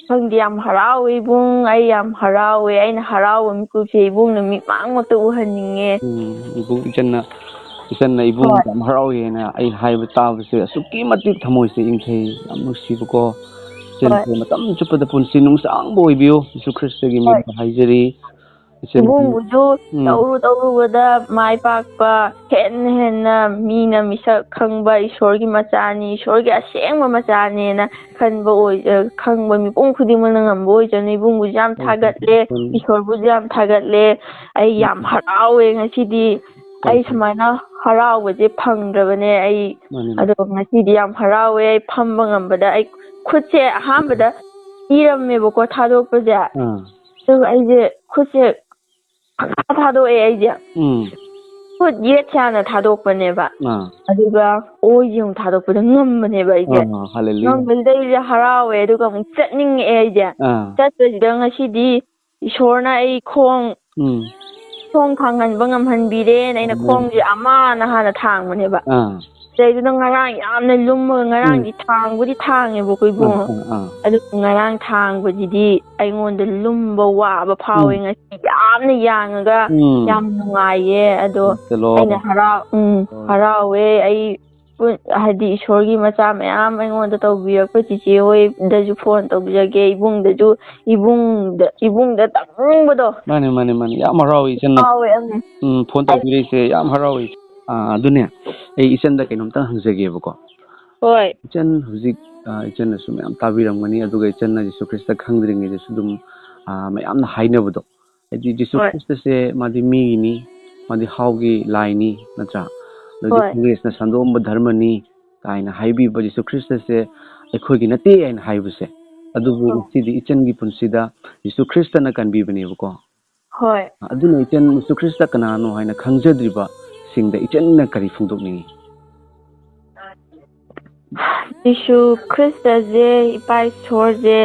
ꯈꯪꯗꯦ, ꯌꯥꯝ ꯍꯔꯥꯎꯋꯦ ꯏꯕꯨꯡ, ꯑꯩ ꯌꯥꯝ ꯍꯔꯥꯎꯋꯦ꯫ ꯑꯩꯅ ꯍꯔꯥꯎꯕ ꯃꯤꯀꯨꯞꯁꯦ ꯏꯕꯨꯡꯅ ꯃꯤꯠꯃꯥꯡꯃꯛꯇ ꯎꯍꯟꯅꯤꯡꯉꯦ꯫ ꯎꯝ, ꯏꯕꯨꯡ, ꯏꯆꯟꯅ, ꯏꯆꯟꯅ ꯏꯕꯨꯡ ꯍꯣꯏ꯫ ꯌꯥꯝ ꯍꯔꯥꯎꯋꯦꯅ ꯑꯩ ꯍꯥꯏꯕ ꯇꯥꯕꯁꯦ ꯑꯁꯨꯛꯀꯤ ꯃꯇꯤꯛ ꯊꯃꯣꯏꯁꯦ ꯏꯪꯊꯩ, ꯌꯥꯝ ꯅꯨꯡꯁꯤꯕꯀꯣ꯫ ꯏꯆꯟꯁꯦ ꯍꯣꯏ꯫ ꯃꯇꯝ ꯆꯨꯞꯄꯗ ꯄꯨꯟꯁꯤ ꯅꯨꯡꯁꯥꯡꯕ ꯑꯣꯏꯕꯤꯌꯨ, ꯌꯦꯁꯨ ꯈ꯭ꯔꯤꯁꯇꯒꯤ ꯍꯣꯏ꯫ ꯃꯤꯡꯗ ꯍꯥꯏꯖꯔꯤ꯫ ꯏꯆꯟ, ꯏꯕꯨꯡꯕꯨꯁꯨ ꯎꯝ꯫ ꯇꯧꯔꯨ ꯇꯧꯔꯨꯕꯗ ꯃꯥꯏ ꯄꯥꯛꯄ, ꯍꯦꯟꯅ ꯍꯦꯟꯅ ꯃꯤꯅ ꯃꯤꯁꯛ ꯈꯪꯕ, ꯏꯁꯣꯔꯒꯤ ꯃꯆꯥꯅꯤ, ꯏꯁꯣꯔꯒꯤ ꯑꯁꯦꯡꯕ ꯃꯆꯥꯅꯦꯅ ꯈꯟꯕ ꯑꯣꯏ-, ꯑ, ꯈꯪꯕ ꯃꯤꯄꯨꯝ ꯈꯨꯗꯤꯡꯃꯛꯅ ꯉꯝꯕ ꯑꯣꯏꯖꯅꯨ꯫ ꯏꯕꯨꯡꯕꯨꯁꯨ ꯌꯥꯝ ꯍꯣꯏ, ꯊꯥꯒꯠꯂꯦ, ꯍꯣꯏ, ꯍꯣꯏ꯫ ꯏꯁꯣꯔꯕꯨꯁꯨ ꯌꯥꯝ ꯊꯥꯒꯠꯂꯦ꯫ ꯑꯩ ꯌꯥꯝ ꯎꯝ꯫ ꯍꯔꯥꯎꯋꯦ ꯉꯁꯤꯗꯤ꯫ ꯍꯣꯏ, ꯑꯩ ꯍꯣꯏ꯫ ꯁꯨꯃꯥꯏꯅ ꯍꯔꯥꯎꯕꯁꯦ ꯐꯪꯗ꯭ꯔꯕꯅꯦ ꯑꯩ꯫ ꯃꯥꯅꯤ, ꯃꯥꯅꯤ꯫ ꯑꯗꯣ ꯉꯁꯤꯗꯤ ꯌꯥꯝ ꯍꯔꯥꯎꯋꯦ꯫ ꯑꯩ ꯐꯝꯕ ꯉꯝꯕꯗ ꯑꯩ ꯈꯨꯠꯁꯦ ꯑꯍꯥꯟꯕꯗ ꯏꯔꯝꯃꯦꯕꯀꯣ ꯊꯥꯗꯣꯛꯄꯁꯦ꯫ ꯑꯥ꯫ ꯑꯗꯨꯒ ꯑꯩꯁꯦ ꯈꯨꯠꯁꯦ ꯈꯪꯊꯥ ꯊꯥꯗꯣꯛꯑꯦ ꯑꯩꯁꯦ꯫ ꯎꯝ꯫ ꯈꯨꯠ ꯌꯦꯠꯁꯦ ꯍꯥꯟꯅ ꯊꯥꯗꯣꯛꯄꯅꯦꯕ꯫ ꯑꯥ꯫ ꯑꯗꯨꯒ ꯑꯣꯏꯁꯦ ꯑꯃꯨꯛ ꯊꯥꯗꯣꯛꯄꯗ ꯉꯝꯕꯅꯦꯕ ꯑꯩꯁꯦ꯫ ꯑꯥ, ꯍꯜꯂꯦꯂꯨꯌꯥ꯫ ꯉꯝꯕꯁꯤꯗ ꯑꯩꯁꯦ ꯍꯔꯥꯎꯋꯦ, ꯑꯗꯨꯒ ꯑꯃꯨꯛ ꯆꯠꯅꯤꯡꯉꯛꯑꯦ ꯑꯩꯁꯦ꯫ ꯑꯥ꯫ ꯆꯠꯄꯁꯤꯗ ꯉꯁꯤꯗꯤ ꯏꯁꯣꯔꯅ ꯑꯩ ꯈꯣꯡ, ꯎꯝ꯫ ꯈꯣꯡ ꯊꯥꯡꯍꯟꯕ ꯉꯝꯍꯟꯕꯤꯔꯦꯅ ꯑꯩꯅ ꯑꯃꯦꯟ꯫ ꯈꯣꯡꯁꯦ ꯑꯃꯅ ꯍꯥꯟꯅ ꯊꯥꯡꯕꯅꯦꯕ꯫ ꯑꯥ꯫ ꯑꯗꯩꯗꯨꯅ ꯉꯔꯥꯡ ꯌꯥꯝꯅ ꯂꯨꯝꯃꯒ, ꯎꯝ꯫ ꯉꯔꯥꯡꯗꯤ ꯊꯥꯡꯕꯨꯗꯤ ꯊꯥꯡꯉꯦꯕꯀꯣ ꯏꯕꯨꯡꯉꯣ꯫ ꯑꯥ, ꯑꯥ, ꯑꯥ꯫ ꯑꯗꯨ ꯉꯔꯥꯡ ꯊꯥꯡꯕꯁꯤꯗꯤ ꯑꯩꯉꯣꯟꯗ ꯂꯨꯝꯕ ꯋꯥꯕ ꯐꯥꯎꯋꯦ꯫ ꯎꯝ꯫ ꯉꯁꯤ ꯌꯥꯝꯅ ꯌꯥꯡꯉꯒ ꯎꯝ꯫ ꯌꯥꯝ ꯅꯨꯡꯉꯥꯏꯌꯦ꯫ ꯑꯗꯣ Praise the Lord꯫ ꯑꯩꯅ ꯍꯔꯥꯎ-, ꯎꯝ, ꯍꯣꯏ꯫ ꯍꯔꯥꯎꯋꯦ꯫ ꯑꯩ ꯄꯨ-, ꯍꯥꯏꯗꯤ ꯏꯁꯣꯔꯒꯤ ꯃꯆꯥ ꯃꯌꯥꯝ ꯑꯩꯉꯣꯟꯗ ꯇꯧꯕꯤꯔꯛꯄ ꯆꯤꯆꯦ ꯍꯣꯏꯗꯁꯨ ꯐꯣꯟ ꯇꯧꯖꯒꯦ꯫ ꯏꯕꯨꯡꯗꯁꯨ, ꯏꯕꯨꯡꯗ, ꯏꯕꯨꯡꯗ ꯇꯧꯅꯤꯡꯕꯗꯣ꯫ ꯃꯥꯅꯦ, ꯃꯥꯅꯦ, ꯃꯥꯅꯦ꯫ ꯌꯥꯝ ꯍꯔꯥꯎꯋꯦ ꯏꯆꯟꯅ꯫ ꯐꯥꯎꯋꯦ ꯑꯃ꯫ ꯎꯝ, ꯐꯣꯟ ꯑꯩ ꯇꯧꯕꯤꯔꯛꯏꯁꯦ ꯌꯥꯝ ꯍꯔꯥꯎꯋꯦ꯫ ꯑꯥ, ꯑꯗꯨꯅꯦ, ꯑꯩ ꯏꯆꯟꯗ ꯀꯩꯅꯣꯝꯇꯪ ꯍꯪꯖꯒꯦꯕꯀꯣ꯫ ꯍꯣꯏ꯫ ꯏꯆꯟ ꯍꯧꯖꯤꯛ, ꯑ, ꯏꯆꯟꯅꯁꯨ ꯃꯌꯥꯝ ꯇꯥꯕꯤꯔꯝꯒꯅꯤ, ꯑꯗꯨꯒ ꯏꯆꯟꯅ ꯖꯤꯁꯨ ꯈ꯭ꯔꯤꯁꯇ ꯈꯪꯗ꯭ꯔꯤꯉꯩꯗꯁꯨ ꯑꯗꯨꯝ, ꯑ, ꯃꯌꯥꯝꯅ ꯍꯥꯏꯅꯕꯗꯣ, ꯍꯥꯏꯗꯤ ꯖꯤꯁꯨ ꯍꯣꯏ꯫ ꯈ꯭ꯔꯤꯁꯇꯁꯦ ꯃꯥꯗꯤ ꯃꯤꯒꯤꯅꯤ, ꯃꯥꯗꯤ ꯍꯥꯎꯒꯤ ꯂꯥꯏꯅꯤ, ꯅꯠꯇ꯭ꯔꯥ? ꯑꯗꯨꯗꯤ ꯍꯣꯏ꯫ ꯀꯪꯒ꯭ꯔꯦꯁꯅ ꯁꯟꯗꯣꯛꯑꯝꯕ ꯙꯔꯃꯅꯤ ꯀꯥꯏꯅ ꯍꯥꯏꯕꯤꯕ ꯖꯤꯁꯨ ꯈ꯭ꯔꯤꯁꯇꯁꯦ ꯑꯩꯈꯣꯏꯒꯤ ꯅꯠꯇꯦ ꯍꯥꯏꯅ ꯍꯥꯏꯕꯁꯦ, ꯑꯗꯨꯕꯨ ꯎꯝ꯫ ꯉꯁꯤꯗꯤ ꯏꯆꯟꯒꯤ ꯄꯨꯟꯁꯤꯗ ꯖꯤꯁꯨ ꯈ꯭ꯔꯤꯁꯇꯅ ꯀꯟꯕꯤꯕꯅꯦꯕꯀꯣ꯫ ꯍꯣꯏ꯫ ꯑꯗꯨꯅ ꯏꯆꯟ ꯖꯤꯁꯨ ꯈ꯭ꯔꯤꯁꯇ ꯀꯅꯥꯅꯣ ꯍꯥꯏꯅ ꯈꯪꯖꯗ꯭ꯔꯤꯕꯁꯤꯡꯗ ꯏꯆꯟꯅ ꯀꯔꯤ ꯐꯣꯡꯗꯣꯛꯅꯤꯡꯉꯤ? ꯖꯤꯁꯨ ꯈ꯭ꯔꯤꯁꯇꯁꯦ, ꯏꯄꯥ ꯏꯁꯣꯔꯁꯦ,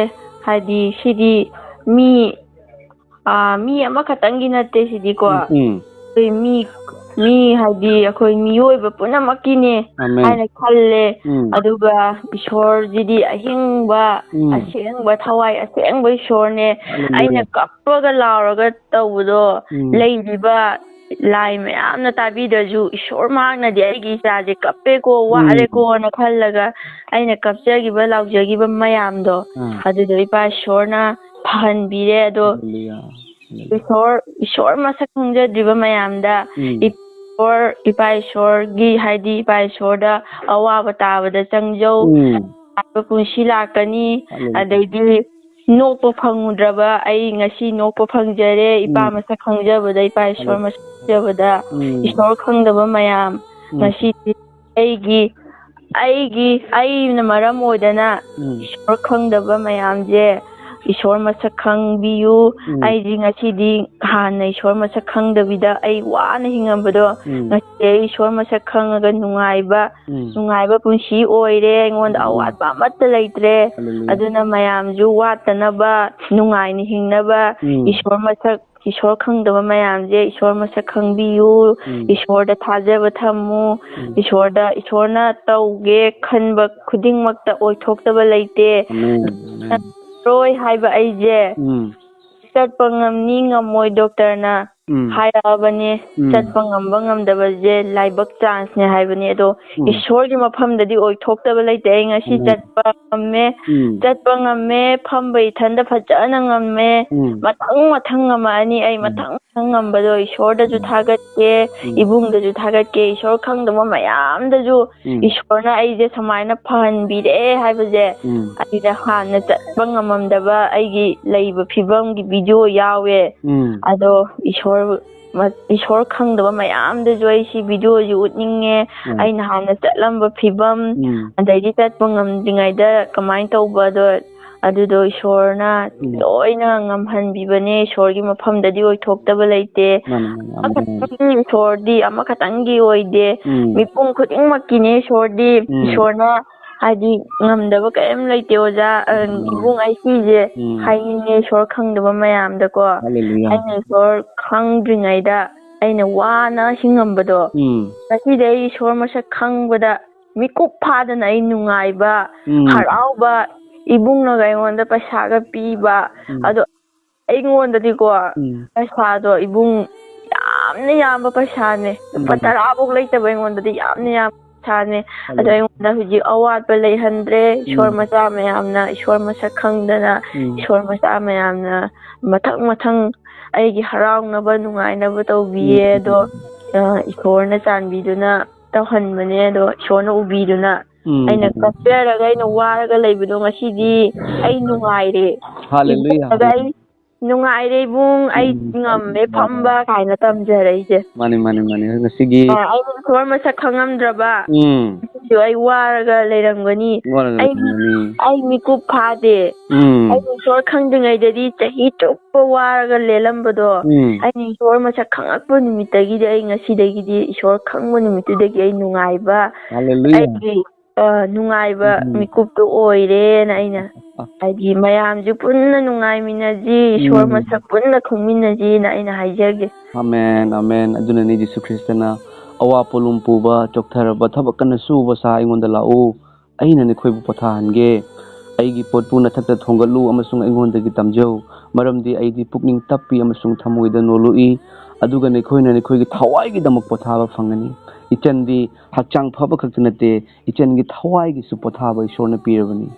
ꯍꯥꯏꯗꯤ ꯁꯤꯗꯤ ꯃꯤ, ꯑꯥ, ꯃꯤ ꯑꯃꯈꯛꯇꯪꯒꯤ ꯅꯠꯇꯦ ꯁꯤꯗꯤꯀꯣ꯫ ꯎꯝ, ꯎꯝ꯫ ꯑꯩꯈꯣꯏ ꯃꯤ, ꯃꯤ ꯍꯥꯏꯗꯤ ꯑꯩꯈꯣꯏ ꯃꯤꯑꯣꯏꯕ ꯄꯨꯝꯅꯃꯛꯀꯤꯅꯦ ꯑꯃꯦꯟ꯫ ꯍꯥꯏꯅ ꯈꯜꯂꯦ꯫ ꯎꯝ꯫ ꯑꯗꯨꯒ ꯏꯁꯣꯔꯁꯤꯗꯤ ꯑꯍꯤꯡꯕ, ꯎꯝ꯫ ꯑꯁꯦꯡꯕ ꯊꯋꯥꯏ ꯑꯁꯦꯡꯕ ꯏꯁꯣꯔꯅꯦ꯫ ꯍꯜꯂꯦꯂꯨꯌꯥ꯫ ꯑꯩꯅ ꯀꯞꯄꯒ ꯂꯥꯎꯔꯒ ꯇꯧꯕꯗꯣ ꯎꯝ꯫ ꯂꯩꯔꯤꯕ ꯂꯥꯏ ꯃꯌꯥꯝꯅ ꯇꯥꯕꯤꯗ꯭ꯔꯁꯨ ꯏꯁꯣꯔ ꯃꯍꯥꯛꯅꯗꯤ ꯑꯩꯒꯤ ꯏꯆꯥꯁꯦ ꯀꯞꯄꯦꯀꯣ, ꯎꯝ꯫ ꯋꯥꯔꯦꯀꯣꯅ ꯈꯜꯂꯒ ꯑꯩꯅ ꯀꯞꯆꯈꯤꯕ ꯂꯥꯎꯖꯈꯤꯕ ꯃꯌꯥꯝꯗꯣ ꯑꯥ꯫ ꯑꯗꯨꯗꯣ ꯏꯄꯥ ꯏꯁꯣꯔꯅ ꯐꯍꯟꯕꯤꯔꯦ꯫ ꯑꯗꯣ ꯍꯜꯂꯦꯂꯨꯌꯥ꯫ ꯏꯁꯣꯔ, ꯏꯁꯣꯔ ꯃꯁꯛ ꯈꯪꯖꯗ꯭ꯔꯤꯕ ꯃꯌꯥꯝꯗ ꯎꯝ꯫ ꯏꯁꯣꯔ, ꯏꯄꯥ ꯏꯁꯣꯔꯒꯤ, ꯍꯥꯏꯗꯤ ꯏꯄꯥ ꯏꯁꯣꯔꯗ ꯑꯋꯥꯕ ꯇꯥꯕꯗ ꯆꯪꯖꯧ, ꯎꯝ꯫ ꯑꯐꯕ ꯄꯨꯟꯁꯤ ꯂꯥꯛꯀꯅꯤ, ꯍꯜꯂꯦꯂꯨꯌꯥ꯫ ꯑꯗꯩꯗꯤ ꯅꯣꯛꯄ ꯐꯪꯉꯨꯗ꯭ꯔꯕ ꯑꯩ ꯉꯁꯤ ꯅꯣꯛꯄ ꯐꯪꯖꯔꯦ, ꯏꯄꯥ ꯎꯝ꯫ ꯃꯁꯛ ꯈꯪꯖꯕꯗ, ꯏꯄꯥ ꯏꯁꯣꯔ ꯍꯜꯂꯦꯂꯨꯌꯥ꯫ ꯃꯁꯛ ꯈꯪꯖꯕꯗ, ꯎꯝ꯫ ꯏꯁꯣꯔ ꯈꯪꯗꯕ ꯃꯌꯥꯝ ꯎꯝ꯫ ꯉꯁꯤꯗꯤ ꯑꯩꯒꯤ, ꯑꯩꯒꯤ, ꯑꯩꯅ ꯃꯔꯝ ꯑꯣꯏꯗꯅ ꯎꯝ꯫ ꯏꯁꯣꯔ ꯈꯪꯗꯕ ꯃꯌꯥꯝꯁꯦ ꯏꯁꯣꯔ ꯃꯁꯛ ꯈꯪꯕꯤꯌꯨ꯫ ꯎꯝ꯫ ꯑꯩꯗꯤ ꯉꯁꯤꯗꯤ ꯍꯥꯟꯅ ꯏꯁꯣꯔ ꯃꯁꯛ ꯈꯪꯗꯕꯤꯗ ꯑꯩ ꯋꯥꯅ ꯍꯤꯡꯉꯝꯕꯗꯣ ꯎꯝ꯫ ꯉꯁꯤ ꯑꯩ ꯏꯁꯣꯔ ꯃꯁꯛ ꯈꯪꯉꯒ ꯅꯨꯡꯉꯥꯏꯕ, ꯎꯝ꯫ ꯅꯨꯡꯉꯥꯏꯕ ꯄꯨꯟꯁꯤ ꯑꯣꯏꯔꯦ꯫ ꯑꯩꯉꯣꯟꯗ ꯎꯝ꯫ ꯑꯋꯥꯠꯄ ꯑꯃꯠꯇ ꯂꯩꯇ꯭ꯔꯦ꯫ ꯍꯜꯂꯦꯂꯨꯌꯥ꯫ ꯑꯗꯨꯅ ꯃꯌꯥꯝꯁꯨ ꯋꯥꯠꯇꯅꯕ, ꯅꯨꯡꯉꯥꯏꯅ ꯍꯤꯡꯅꯕ ꯎꯝ꯫ ꯏꯁꯣꯔ ꯃꯁꯛ, ꯏꯁꯣꯔ ꯈꯪꯗꯕ ꯃꯌꯥꯝꯁꯦ ꯏꯁꯣꯔ ꯃꯁꯛ ꯈꯪꯕꯤꯌꯨ꯫ ꯎꯝ꯫ ꯏꯁꯣꯔꯗ ꯊꯥꯖꯕ ꯊꯝꯃꯨ꯫ ꯎꯝ꯫ ꯏꯁꯣꯔꯗ, ꯏꯁꯣꯔꯅ ꯇꯧꯒꯦ ꯈꯟꯕ ꯈꯨꯗꯤꯡꯃꯛꯇ ꯑꯣꯏꯊꯣꯛꯇꯕ ꯂꯩꯇꯦ꯫ Amen, amen. ꯔꯣꯏ ꯍꯥꯏꯕ ꯑꯩꯁꯦ ꯎꯝ꯫ ꯆꯠꯄ ꯉꯝꯅꯤ ꯉꯝꯃꯣꯏ ꯗꯣꯛꯇꯔꯅ ꯎꯝ꯫ ꯍꯥꯏꯔꯛꯑꯕꯅꯦ꯫ ꯎꯝ꯫ ꯆꯠꯄ ꯉꯝꯕ ꯉꯝꯗꯕꯁꯦ ꯂꯥꯏꯕꯛ ꯆꯥꯟꯁꯅꯦ ꯍꯥꯏꯕꯅꯦ꯫ ꯑꯗꯣ ꯎꯝ꯫ ꯏꯁꯣꯔꯒꯤ ꯃꯐꯝꯗꯗꯤ ꯑꯣꯏꯊꯣꯛꯇꯕ ꯂꯩꯇꯦ꯫ ꯑꯩ ꯉꯁꯤ ꯑꯃꯦꯟ꯫ ꯆꯠꯄ ꯉꯝꯃꯦ, ꯎꯝ꯫ ꯆꯠꯄ ꯉꯝꯃꯦ, ꯐꯝꯕ ꯏꯊꯟꯗ ꯐꯖꯅ ꯉꯝꯃꯦ꯫ ꯎꯝ꯫ ꯃꯊꯪ ꯃꯊꯪ ꯉꯝꯃꯛꯑꯅꯤ꯫ ꯑꯩ ꯎꯝ꯫ ꯃꯊꯪ ꯃꯊꯪ ꯉꯝꯕꯗꯣ ꯏꯁꯣꯔꯗꯁꯨ ꯎꯝ꯫ ꯊꯥꯒꯠꯀꯦ, ꯎꯝ꯫ ꯏꯕꯨꯡꯗꯁꯨ ꯊꯥꯒꯠꯀꯦ, ꯏꯁꯣꯔ ꯈꯪꯗꯕ ꯃꯌꯥꯝꯗꯁꯨ ꯎꯝ꯫ ꯏꯁꯣꯔꯅ ꯑꯩꯁꯦ ꯁꯨꯃꯥꯏꯅ ꯐꯍꯟꯕꯤꯔꯦ ꯍꯥꯏꯕꯁꯦ ꯎꯝ꯫ ꯑꯩꯅ ꯍꯥꯟꯅ ꯆꯠꯄ ꯉꯝꯃꯝꯗꯕ ꯑꯩꯒꯤ ꯂꯩꯕ ꯐꯤꯕꯝꯒꯤ ꯚꯤꯗꯤꯑꯣ ꯌꯥꯎꯋꯦ꯫ ꯎꯝ꯫ ꯑꯗꯣ ꯏꯁꯣꯔ ꯃ-, ꯏꯁꯣꯔ ꯈꯪꯗꯕ ꯃꯌꯥꯝꯗꯁꯨ ꯑꯩ ꯁꯤ ꯚꯤꯗꯤꯑꯣꯁꯤ ꯎꯠꯅꯤꯡꯉꯦ꯫ ꯎꯝ꯫ ꯑꯩꯅ ꯍꯥꯟꯅ ꯆꯠꯂꯝꯕ ꯐꯤꯕꯝ, ꯎꯝ꯫ ꯑꯗꯩꯗꯤ ꯆꯠꯄ ꯉꯝꯗ꯭ꯔꯤꯉꯩꯗ ꯀꯃꯥꯏꯅ ꯇꯧꯕ, ꯑꯗꯣ ꯑꯗꯨꯗꯣ ꯏꯁꯣꯔꯅ ꯎꯝ꯫ ꯂꯣꯏꯅ ꯉꯝꯍꯟꯕꯤꯕꯅꯦ꯫ ꯏꯁꯣꯔꯒꯤ ꯃꯐꯝꯗꯗꯤ ꯑꯣꯏꯊꯣꯛꯇꯕ ꯂꯩꯇꯦ꯫ ꯃꯥꯅꯦ, ꯃꯥꯅꯦ, ꯑꯃꯦꯟ꯫ ꯑꯃꯈꯛꯇꯪꯒꯤ, ꯏꯁꯣꯔꯗꯤ ꯑꯃꯈꯛꯇꯪꯒꯤ ꯑꯣꯏꯗꯦ꯫ ꯎꯝ꯫ ꯃꯤꯄꯨꯝ ꯈꯨꯗꯤꯡꯃꯛꯀꯤꯅꯦ ꯏꯁꯣꯔꯗꯤ꯫ ꯎꯝ꯫ ꯏꯁꯣꯔꯅ ꯍꯥꯏꯗꯤ ꯉꯝꯗꯕ ꯀꯔꯤꯝ ꯂꯩꯇꯦ, ꯑꯣꯖꯥ꯫ ꯑ, ꯎꯝ꯫ ꯏꯕꯨꯡ ꯑꯩ ꯁꯤꯁꯦ ꯎꯝ꯫ ꯍꯥꯏꯅꯤꯡꯉꯦ ꯏꯁꯣꯔ ꯈꯪꯗꯕ ꯃꯌꯥꯝꯗꯀꯣ꯫ ꯍꯜꯂꯦꯂꯨꯌꯥ꯫ ꯑꯩꯅ ꯏꯁꯣꯔ ꯈꯪꯗ꯭ꯔꯤꯉꯩꯗ ꯑꯩꯅ ꯋꯥꯅ ꯍꯤꯡꯉꯝꯕꯗꯣ, ꯎꯝ꯫ ꯉꯁꯤꯗꯤ ꯑꯩ ꯏꯁꯣꯔ ꯃꯁꯛ ꯈꯪꯕꯗ ꯃꯤꯀꯨꯞ ꯐꯥꯗꯅ ꯑꯩ ꯅꯨꯡꯉꯥꯏꯕ, ꯎꯝ꯫ ꯍꯔꯥꯎꯕ, ꯏꯕꯨꯡꯅꯒ ꯑꯩꯉꯣꯟꯗ ꯄꯩꯁꯥꯒ ꯄꯤꯕ, ꯎꯝ꯫ ꯑꯗꯣ ꯑꯩꯉꯣꯟꯗꯗꯤꯀꯣ, ꯎꯝ꯫ ꯄꯩꯁꯥꯗꯣ ꯏꯕꯨꯡ ꯌꯥꯝꯅ ꯌꯥꯝꯕ ꯄꯩꯁꯥꯅꯦ꯫ ꯂꯨꯄꯥ ꯎꯝ꯫ ꯇꯔꯥ ꯐꯥꯎ ꯂꯩꯇꯕ ꯑꯩꯉꯣꯟꯗꯗꯤ ꯌꯥꯝꯅ ꯌꯥꯝꯕ ꯄꯩꯁꯥꯅꯦ꯫ ꯑꯗꯣ ꯍꯜꯂꯦꯂꯨꯌꯥ꯫ ꯑꯩꯉꯣꯟꯗ ꯍꯧꯖꯤꯛ ꯑꯋꯥꯠꯄ ꯂꯩꯍꯟꯗ꯭ꯔꯦ꯫ ꯏꯁꯣꯔ ꯎꯝ꯫ ꯃꯆꯥ ꯃꯌꯥꯝꯅ, ꯏꯁꯣꯔ ꯃꯁꯛ ꯈꯪꯗꯅ, ꯎꯝ꯫ ꯏꯁꯣꯔ ꯃꯆꯥ ꯃꯌꯥꯝꯅ ꯃꯊꯪ ꯃꯊꯪ ꯑꯩꯒꯤ ꯍꯔꯥꯎꯅꯕ, ꯅꯨꯡꯉꯥꯏꯅꯕ ꯇꯧꯕꯤꯌꯦ꯫ ꯎꯝ꯫ ꯑꯗꯣ, ꯑ, ꯏꯁꯣꯔꯅ ꯆꯥꯟꯕꯤꯗꯨꯅ ꯇꯧꯍꯟꯕꯅꯦ꯫ ꯑꯗꯣ ꯏꯁꯣꯔꯅ ꯎꯕꯤꯗꯨꯅ ꯎꯝ꯫ ꯑꯩꯅ ꯀꯞꯆꯔꯒ ꯑꯩꯅ ꯋꯥꯔꯒ ꯂꯩꯕꯗꯣ ꯉꯁꯤꯗꯤ ꯑꯩ ꯅꯨꯡꯉꯥꯏꯔꯦ꯫ ꯍꯜꯂꯦꯂꯨꯌꯥ꯫ ꯏꯕꯨꯡꯗꯒ ꯑꯩ ꯅꯨꯡꯉꯥꯏꯔꯦ ꯏꯕꯨꯡ, ꯑꯩ ꯎꯝ꯫ ꯉꯝꯃꯦ ꯐꯝꯕ ꯀꯥꯏꯅ ꯇꯝꯖꯔꯛꯏꯁꯦ꯫ ꯃꯥꯅꯤ, ꯃꯥꯅꯤ, ꯃꯥꯅꯤ꯫ ꯉꯁꯤꯒꯤ ꯑ, ꯑꯩꯅ ꯏꯁꯣꯔ ꯃꯁꯛ ꯈꯪꯉꯝꯗ꯭ꯔꯕ ꯎꯝ꯫ ꯉꯁꯤꯁꯨ ꯑꯩ ꯋꯥꯔꯒ ꯂꯩꯔꯝꯒꯅꯤ꯫ ꯋꯥꯔꯒ ꯑꯩ, ꯂꯩꯔꯝꯒꯅꯤ꯫ ꯑꯩ ꯃꯤꯀꯨꯞ ꯐꯥꯗꯦ꯫ ꯎꯝ꯫ ꯑꯩꯅ ꯏꯁꯣꯔ ꯈꯪꯗ꯭ꯔꯤꯉꯩꯗꯗꯤ ꯆꯍꯤ ꯆꯨꯞꯄ ꯋꯥꯔꯒ ꯂꯦꯜꯂꯝꯕꯗꯣ, ꯎꯝ꯫ ꯑꯩꯅ ꯏꯁꯣꯔ ꯃꯁꯛ ꯈꯪꯉꯛꯄ ꯅꯨꯃꯤꯠꯇꯒꯤꯗꯤ, ꯑꯩ ꯉꯁꯤꯗꯒꯤꯗꯤ ꯏꯁꯣꯔ ꯈꯪꯕ ꯅꯨꯃꯤꯠꯇꯨꯗꯒꯤ ꯑꯩ ꯅꯨꯡꯉꯥꯏꯕ, ꯍꯜꯂꯦꯂꯨꯌꯥ꯫ ꯑꯩꯒꯤ, ꯑ, ꯅꯨꯡꯉꯥꯏꯕ ꯎꯝ꯫ ꯃꯤꯀꯨꯞꯇꯨ ꯑꯣꯏꯔꯦꯅ ꯑꯩꯅ, ꯑ꯫ ꯍꯥꯏꯗꯤ, ꯃꯌꯥꯝꯁꯨ ꯄꯨꯟꯅ ꯅꯨꯡꯉꯥꯏꯃꯤꯟꯅꯁꯤ, ꯏꯁꯣꯔ ꯎꯝ꯫ ꯃꯁꯛ ꯄꯨꯟꯅ ꯈꯪꯃꯤꯟꯅꯁꯤꯅ ꯑꯩꯅ ꯍꯥꯏꯖꯒꯦ꯫ Amen, amen. ꯑꯗꯨꯅꯅꯤ ꯖꯤꯁꯨ ꯈ꯭ꯔꯤꯁꯇꯅ ꯑꯋꯥ ꯄꯣꯠꯂꯨꯝ ꯄꯨꯕ, ꯆꯣꯛꯊꯔꯕ, ꯊꯕꯛ ꯀꯟꯅ ꯁꯨꯕ ꯁꯥ ꯑꯩꯉꯣꯟꯗ ꯂꯥꯛꯎ, ꯑꯩꯅ ꯅꯈꯣꯏꯕꯨ ꯄꯣꯊꯥꯍꯟꯒꯦ꯫ ꯑꯩꯒꯤ ꯄꯣꯠꯄꯨ ꯅꯊꯛꯇ ꯊꯣꯡꯒꯠꯂꯨ ꯑꯃꯁꯨꯡ ꯑꯩꯉꯣꯟꯗꯒꯤ ꯇꯝꯖꯧ, ꯃꯔꯝꯗꯤ ꯑꯩꯗꯤ ꯄꯨꯛꯅꯤꯡ ꯇꯞꯄꯤ ꯑꯃꯁꯨꯡ ꯊꯃꯣꯏꯗ ꯅꯣꯂꯨꯛꯏ, ꯑꯗꯨꯒ ꯅꯈꯣꯏꯅ ꯅꯈꯣꯏꯒꯤ ꯊꯋꯥꯏꯒꯤꯗꯃꯛ ꯄꯣꯊꯥꯕ ꯐꯪꯒꯅꯤ꯫ ꯏꯆꯟꯗꯤ ꯍꯛꯆꯥꯡ ꯐꯕ ꯈꯛꯇ ꯅꯠꯇꯦ, ꯏꯆꯟꯒꯤ ꯊꯋꯥꯏꯒꯤꯁꯨ ꯄꯣꯊꯥꯕ ꯏꯁꯣꯔꯅ ꯄꯤꯔꯕꯅꯤ꯫